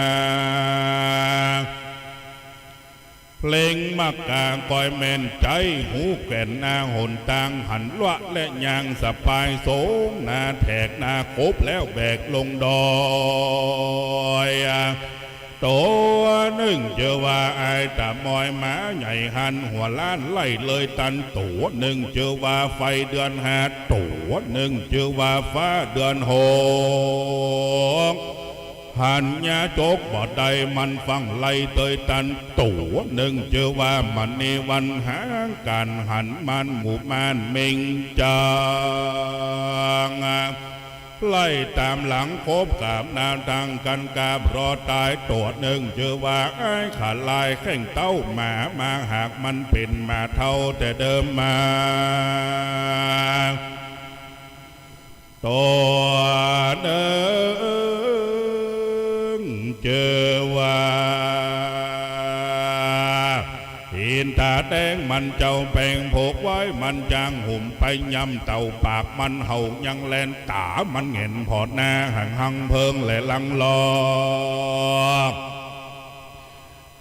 เพลงมักกาก้อยแม่นใจ๊ ฮู้แก่นนาหนตาง หันละและย่างสะปาย สงนาแถกนาคบแล้วแบกลงดอย ตั๋วนึ่งเจื้อว่าอ้ายต๋ามอยหมาใหญ่หันหัวล้านไล่เลยตัน ตั๋วนึ่งเจื้อว่าไฟเดือนห้า ตั๋วนึ่งเจื้อว่าฟ้าเดือนหก หันญาจกบ่ได้มันฟั่งไล่เตยตัน ตั๋วนึ่งเจื้อว่ามณีวันหางก๋านหันม่านหมู่ม่านเม็งจาง ไล่ต๋ามหลังคบกาบนาตังกั๋นกาบรอต๋าย ตั๋วนึ่งเจื้อว่าอ้ายขาลายแข้งเต้าหมามาหากมันเป๋นหมาเฒ่าแต่เดิมมา ตั๋วนึ่งเจื้อว่าหินต๋าแดงมันเจ้าแป๋งผกไว้ มันจั้งหุมไปย่ำเต้าปากมันเห่ายังแล่นต๋ามันแหงนผ่อหน้าหังหังเพิงและลังลอก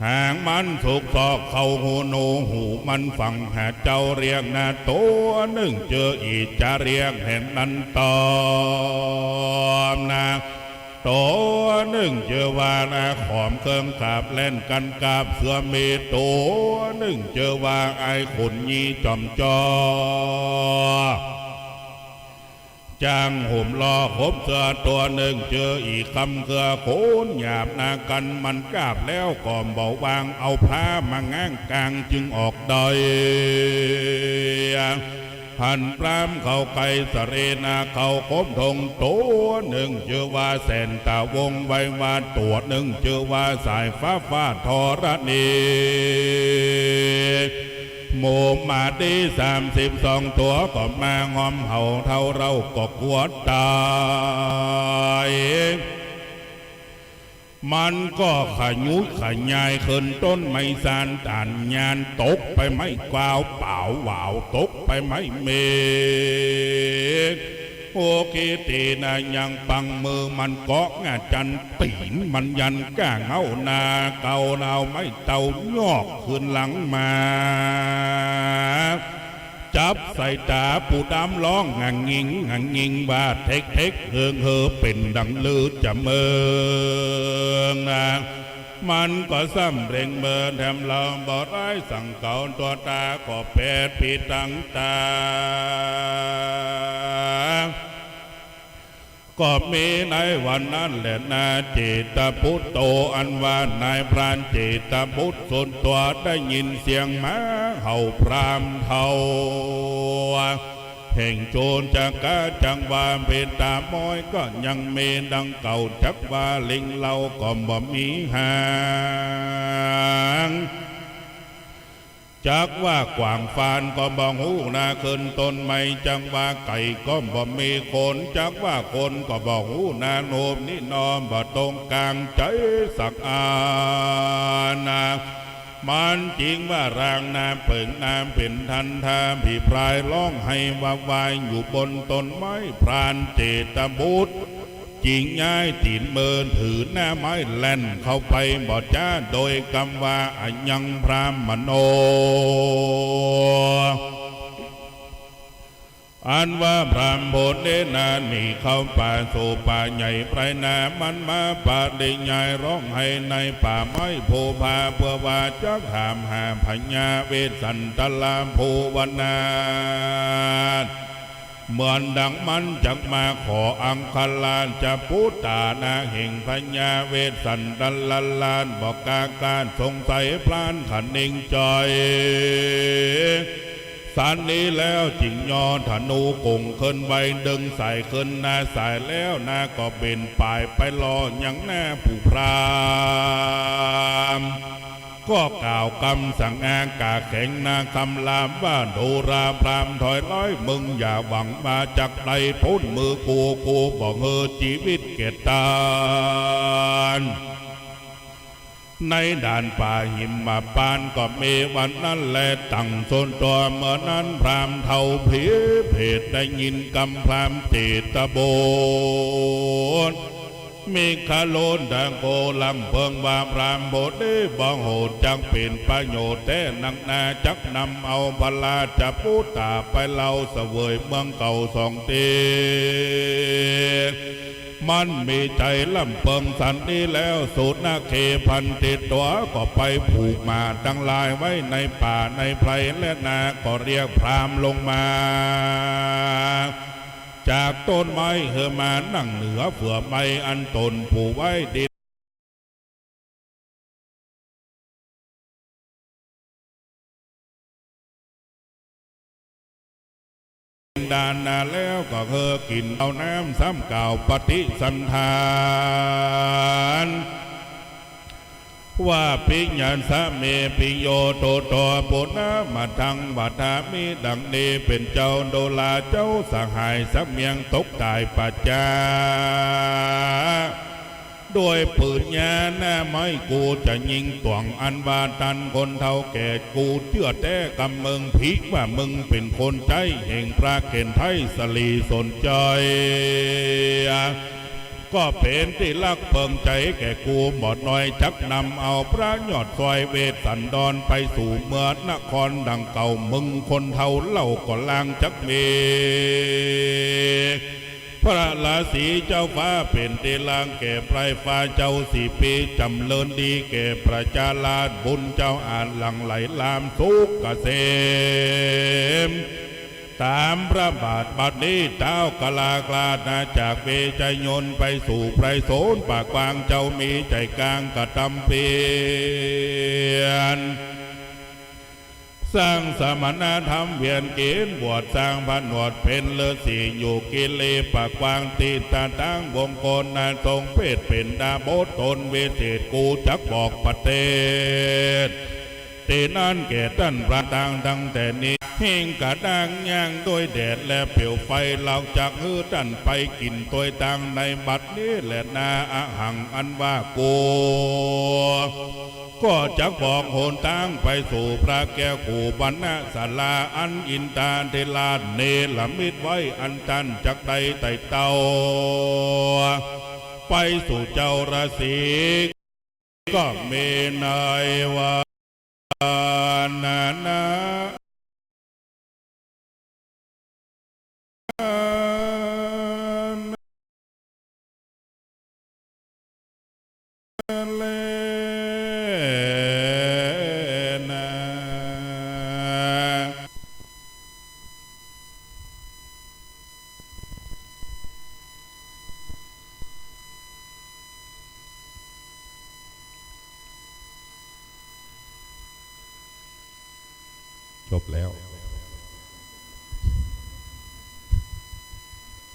หางมันสุกซอกเข้าหูหนู หูมันฟังหาเจ้าเรียกนา ตั๋วนึ่งเจื้ออี่จะเรียกแห่งนั้นตอบนา ตั๋วนึ่งเจื้อว่านาขอมเครื่องขาบแล่นกั๋นกาบเสื้อมี ตั๋วนึ่งเจื้อว่าอ้ายขุนยี่จอมจอ จ้างห่มลอกห่มเสื้อตั๋วนึ่ง จื้ออี่กำเกือขนหยาบนา กั๋นมันกาบแล้วก็บ่วาง เอาผ้ามาง้างก๋างจึงออกได้ หันพราหมณ์เข้าใก้สะเรนา เข้าโคมธงตั๋วนึ่ง จื้อว่าแสนตะวง ไว้ว่าตั๋วนึ่ง จื้อว่าสายฟ้าฟาดธรณี หมู่หมาดีสามสิบสองตั๋ว ก็มาห้อมเห่าเท่าเร้า ก็กั๋วต๋าย มันก็ขยุขยายขึ้นต้นไม้ซานต๋านยาน ตกไปไม้กวาวเป๋าหวาว ตกไปไม้เมฆ โอเค เต๋นายังปังมือมันเกาะง่าจัน ตี๋นมันยันก้าเง้านา เก่าเอาไม้เต้ายอกขึ้นหลังมา จับใส่ต๋าผู้ดำ ฮ้องหงั่งงิงหงั่งงิงว่า เท็กเท็กเฮิงเฮอ เป๋นดังลือจะเมิงนา มันก็ซ้ำเร่งเมินแถมลาวบ่ได้สั่งเก๋า ตั๋วต๋าก็แปดปี๋ตังต๋า ก็มีในวันนั้นแลนา เจตปุตโต อันว่านายพรานเจตปุตส่วนตั๋ว ได้ยินเสียงหมาเห่าพราหมณ์เฒ่า แห่งโจรจักกะจังว่า เปตาม้อยก็ยังมีดังเก่า จักว่าลิงเหล่าก็บ่มีหาง จักว่ากวางฟานก็บ่ฮู้นา ขึ้นต้นไม้ จักว่าไก่ก็บ่มีขน จักว่าคนก็บ่ฮู้นา โนมนี้นอมบ่ตรงก๋างใจ๋สักอันนา มันจิ่งว่าร่างนาเปิงนา เป๋นทันทาพิปราย ฮ้องไห้วาวายอยู่บนต้นไม้ พรานเจตปุต จิ่งย้ายตี๋นเมินถือหน้าไม้แล่นเข้าไปบ่จ๊า โดยกำว่า อะยังพราหมโณ อันว่าพราหมณ์โพธินา หนีเข้าป่าสู่ป่าใหญ่ไพรนา มันมาปริยายฮ้องไห้ในป่าไม้ภูผา เพื่อว่าจักถามหาพญาเวสสันดรภูวนาถ เหมือนดังมันจักมาขออังคราชปุตตานา แห่งพญาเวสสันดรราช บ่กล้าก้านสงสัยพลานขะเน่งจอย สันนี้แล้วจิ่งยอธนูกงขึ้นไว้ ดึงสายขึ้นนา สายแล้วนาก็เบ่นป่ายไปลอยังหน้าผู้พราหมณ์ ก็กล่าวกำสั่งอากาศแข็งนา คำรามว่า ดูราพราหมณ์ถอยหล้อย มึงอย่าหวังว่าจักได้ป๊นมือกู กูบ่หื้อจีวิตแก่ต้าน ในด่านป่าหิมพานต์ก็มีวันนั้นแล ตังส่วนตั๋วเมื่อนั้นพราหมณ์เฒ่าผีเผตได้ยินกำพราหมณ์เจตปุต มีคโลนตะโกลำเปิงว่า พราหมณ์โพธิบ่ฮู้จักเป๋นประโยชน์แต๊นักนา จักนำเอาพระราชปุตตาไปเล่าเสวยเมืองเก่าสองตี้ มันมีใจ๋ลำเปิงสันนี้แล้ว สุนัขเขพันติดตั๋วก็ไปผูกหมาตังหลายไว้ในป่าในไพรและนา ก็เรียกพราหมณ์ลงมา จากต้นไม้หื้อมานั่งเหนือเฟื่อไม้อันต๋นผูกไว้ดี ดานนาแล้วก็หื้อกิ๋นข้าวน้ำ ซ้ำกล่าวปฏิสันถาน ว่า ปิยสสะเม ปิโย โตโต ปุณมัทธัง วัทธามิ ดังนี้เป๋นเจ้า ดูราเจ้าสหายเสมียงตกต๋ายปะจ๊ะ ด้วยปืนญาหน้าไม้กูจะยิงต๋วง อันว่าต้านคนเฒ่าแก่ กูเจื้อแต๊กำมึง ผิว่ามึงเป๋นคนใจ๊แห่งพระเกณฑ์ไทยสลีสนใจ๋ ก็เป๋นตี้ฮักเปิงใจ๋แก่กู บ่น้อยจักนำเอาพระยอดซอยเวสสันดรไปสู่เมืองนครดังเก่า มึงคนเฒ่าเล่าก็ลางจักมี พระราศีเจ้าฟ้าเป๋นตี้ฮักแก่ปลายฟ้า เจ้าสี่ปี๋จ๋ำเริญดีแก่ประชาราษฎร์ บุญเจ้าอาจหลั่งไหลลามสุขเกษม ต๋ามพระบาทบัดนี้ เต๊ากล้ากล้านาจากเวชยนต์ไปสู่ไพศาลปากกว้าง เจ้ามีใจ๋กล้ากระตำเปียร สร้างสมณธรรมเวียนเกณฑ์บวช สร้างผนวดเป๋นฤๅษีอยู่กิริปากกว้าง ตี้ตะตางวงกลนา ทรงเปรตเป๋นดาบทต๋นวิเศษ กูจักบอกประเทศ ตี้นั้นแก่ต้านพระตัง ตั้งแต่นี้ หิ้งกระด้างย่างด้วยแดดและเปลวไฟ เฮาจักหื้อต้านไปกิ๋นตวยตางในบัดนี้แลนา อะหัง อันว่ากู ก็จักบอกหนตางไปสู่พระแก้วคู่บรรณศาลา อันอินทาธิราชเนรมิตไว้ อันต้านจักได้ไต่เต้า ไปสู่เจ้าฤๅษี ก็มีในวันนั้น แล จบแล้ว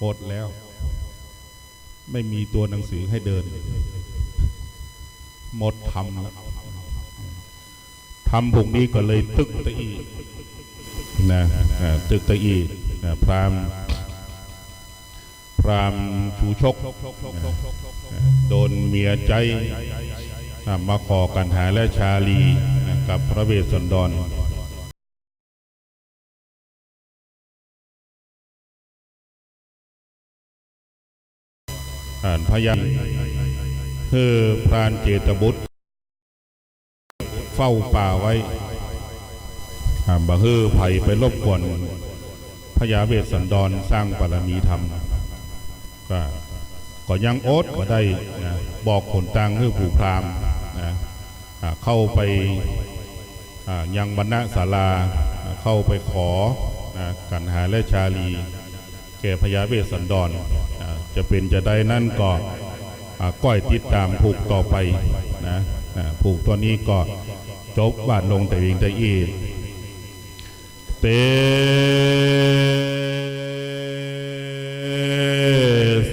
หมดแล้ว ไม่มีตัวหนังสือให้เดิน หมดธรรมแล้ว ธรรมพวกนี้ก็เลยตึกตะอี้ นะ อ่า ตึกตะอี้ นะ พราหมณ์ พราหมณ์ชูชก นะ โดนเมียใจ๊ อ่า มาขอกัณหาและชาลี นะ กับพระเวสสันดร อ่า พญา หื้อพรานเจตบุตร เฝ้าป่าไว้ อ่า บ่หื้อใผไปรบกวนพญาเวสสันดรสร้างบารมีธรรม ก็ ก็ยังอดบ่ได้นะ บอกหนตางหื้อผู้พราหมณ์นะ อ่า เข้าไป อ่า ยังบรรณศาลา อ่า เข้าไปขอนะ กัณหาและชาลี แก่พญาเวสสันดร อ่า จะเป๋นจาใดนั้นก็ อ่า ก้อยติดต๋ามผูกต่อไปนะ อ่า ผูกต๋อนนี้ก็จบวาดลงแต่เพียงเต้าอี้ เต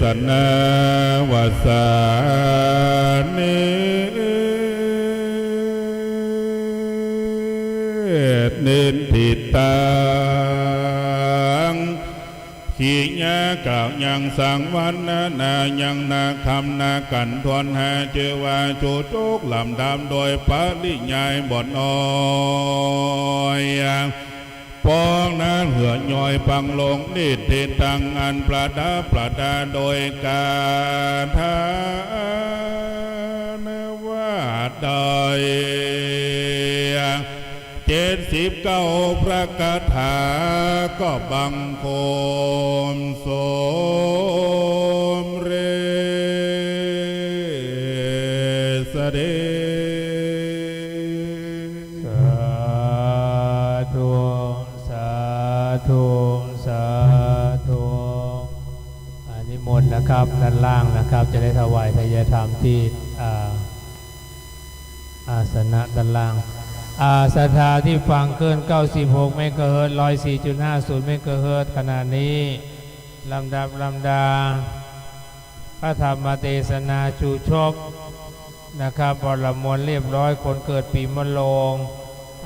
สนาวสานิ นิทธิตัง ขีณา กล่าวยังสังวรรณนายังนาคำนาขันธ์ถ้วนห้า จื้อว่าชูชก ลำดับโดยปริยายบ่น้อย ปองนั้นเหื่อยย่อยปังลง นิทธิตัง อันประดับประดาโดยคาถา ว่าได้ เจ็ดสิบเก้าพระคาถา ก็บังคมสมเร็จเสด็จ สาธุ สาธุ สาธุ อ่า นิมนต์นะครับ ด้านล่างนะครับ จะได้ถวายไทยธรรมตี้ อ่า อาสนะด้านล่าง อ่า ศรัทธาตี้ฟังคลื่น เก้าสิบหกเมกะเฮิรตซ์ ร้อยสี่จุดห้าศูนย์เมกะเฮิรตซ์ ขณะนี้ ลำดับลำดา พระธรรมเตสนาชูชกนะครับ บรรมวลเรียบร้อย คนเกิดปีมะโรง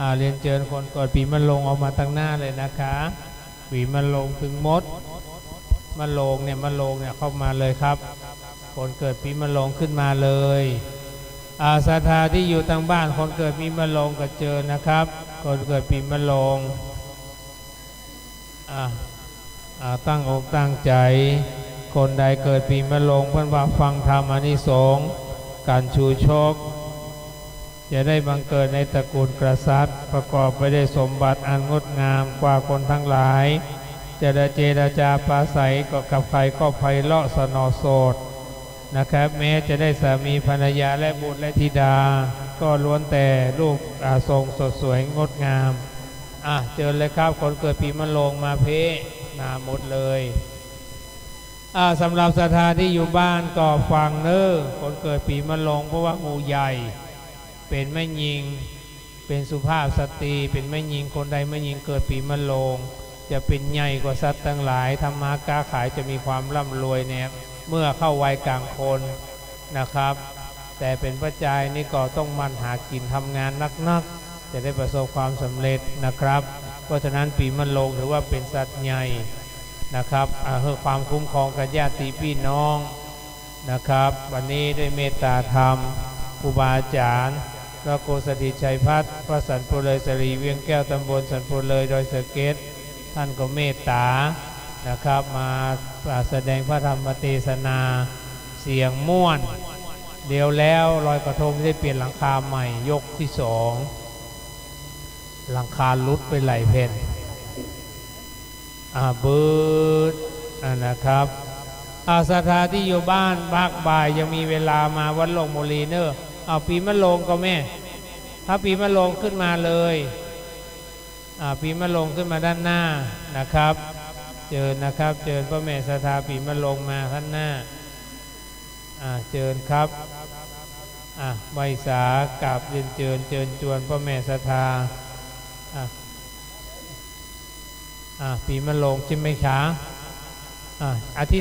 อ่า เรียนเจิญคนเกิดปีมะโรงออกมาตางหน้าเลยนะคะ ปีมะโรงตึงหมด มะโรงเนี่ย มะโรงเนี่ย เข้ามาเลยครับ คนเกิดปีมะโรงขึ้นมาเลย อ่า ศรัทธาตี้อยู่ตางบ้าน คนเกิดปีมะโรงก็เจิญนะครับ คนเกิดปีมะโรง อ่า อ่า ตั้งอกตั้งใจ๋ คนใดเกิดปีมะโรง เปิ้นว่าฟังธรรมอานิสงส์ ก๋านชูชก จะได้บังเกิดในตระกูลกษัตริย์ ประกอบไปด้วยสมบัติอันงดงามกว่าคนทั้งหลาย จะได้เจรจาปราศรัยก็กับใครก็ไพเราะสนอโสตนะครับ แม้จะได้สามีภรรยาและบุตรและธิดา ก็ล้วนแต่รูป อ่า ทรงสดสวยงดงาม อ่ะ เจิญเลยครับ คนเกิดปีมะโรงมาเพ่มาหมดเลย อ่ะ สำหรับศรัทธาตี้อยู่บ้านก็ฟังเน้อ คนเกิดปีมะโรง เพราะว่าหมู่ใหญ่ เป๋นแม่ญิง เป๋นสุภาพสตรี เป๋นแม่ญิง คนใดแม่ญิงเกิดปีมะโรง จะเป๋นใหญ่กว่าสัตว์ตังหลาย ทำมาค้าขายจะมีความร่ำรวยเนี่ย เมื่อเข้าวัยกลางคนนะครับ แต่เป๋นป้อจายนี่ก็ต้องหมั่นหากิ๋นทำงานนักๆ จะได้ประสบความสำเร็จนะครับ เพราะฉะนั้นปีมะโรงถือว่าเป๋นสัตว์ใหญ่นะครับ อ่า หื้อความคุ้มครองกับญาติปี้น้องนะครับ วันนี้ด้วยเมตตาธรรม ครูบาอาจ๋ารย์ พระครูสถิตชัยพัฒน์ วัดสันปูเลยสะหลีเวียงแก้ว ตำบลสันปูเลย ดอยสะเก็ด ท่านก็เมตตานะครับ มา อ่า แสดงพระธรรมเตสนา เสียงม่วน เดี๋ยวแล้วลอยกระทงได้เปลี่ยนหลังคาใหม่ยกตี้สอง หลังคาหลุดไปหลายแผ่น อ่า เบิด อ่า นะครับ อ่า ศรัทธาตี้อยู่บ้าน ภาคบ่ายยังมีเวลามาวัดหลวงบุรีเน้อ เอาปีมะโรงก็แม่ ถ้าปีมะโรงขึ้นมาเลย อ่า ปีมะโรงขึ้นมาด้านหน้านะครับ เจิญนะครับ เจิญป้อแม่ศรัทธาปีมะโรงมาด้านหน้า อ่า เจิญครับ อ่า ไหว้สากราบเรียนเจิญ เจิญจวนป้อแม่ศรัทธา อ่า อ่า ปีมะโรงใจ้ไหมคะ อ่า อธิ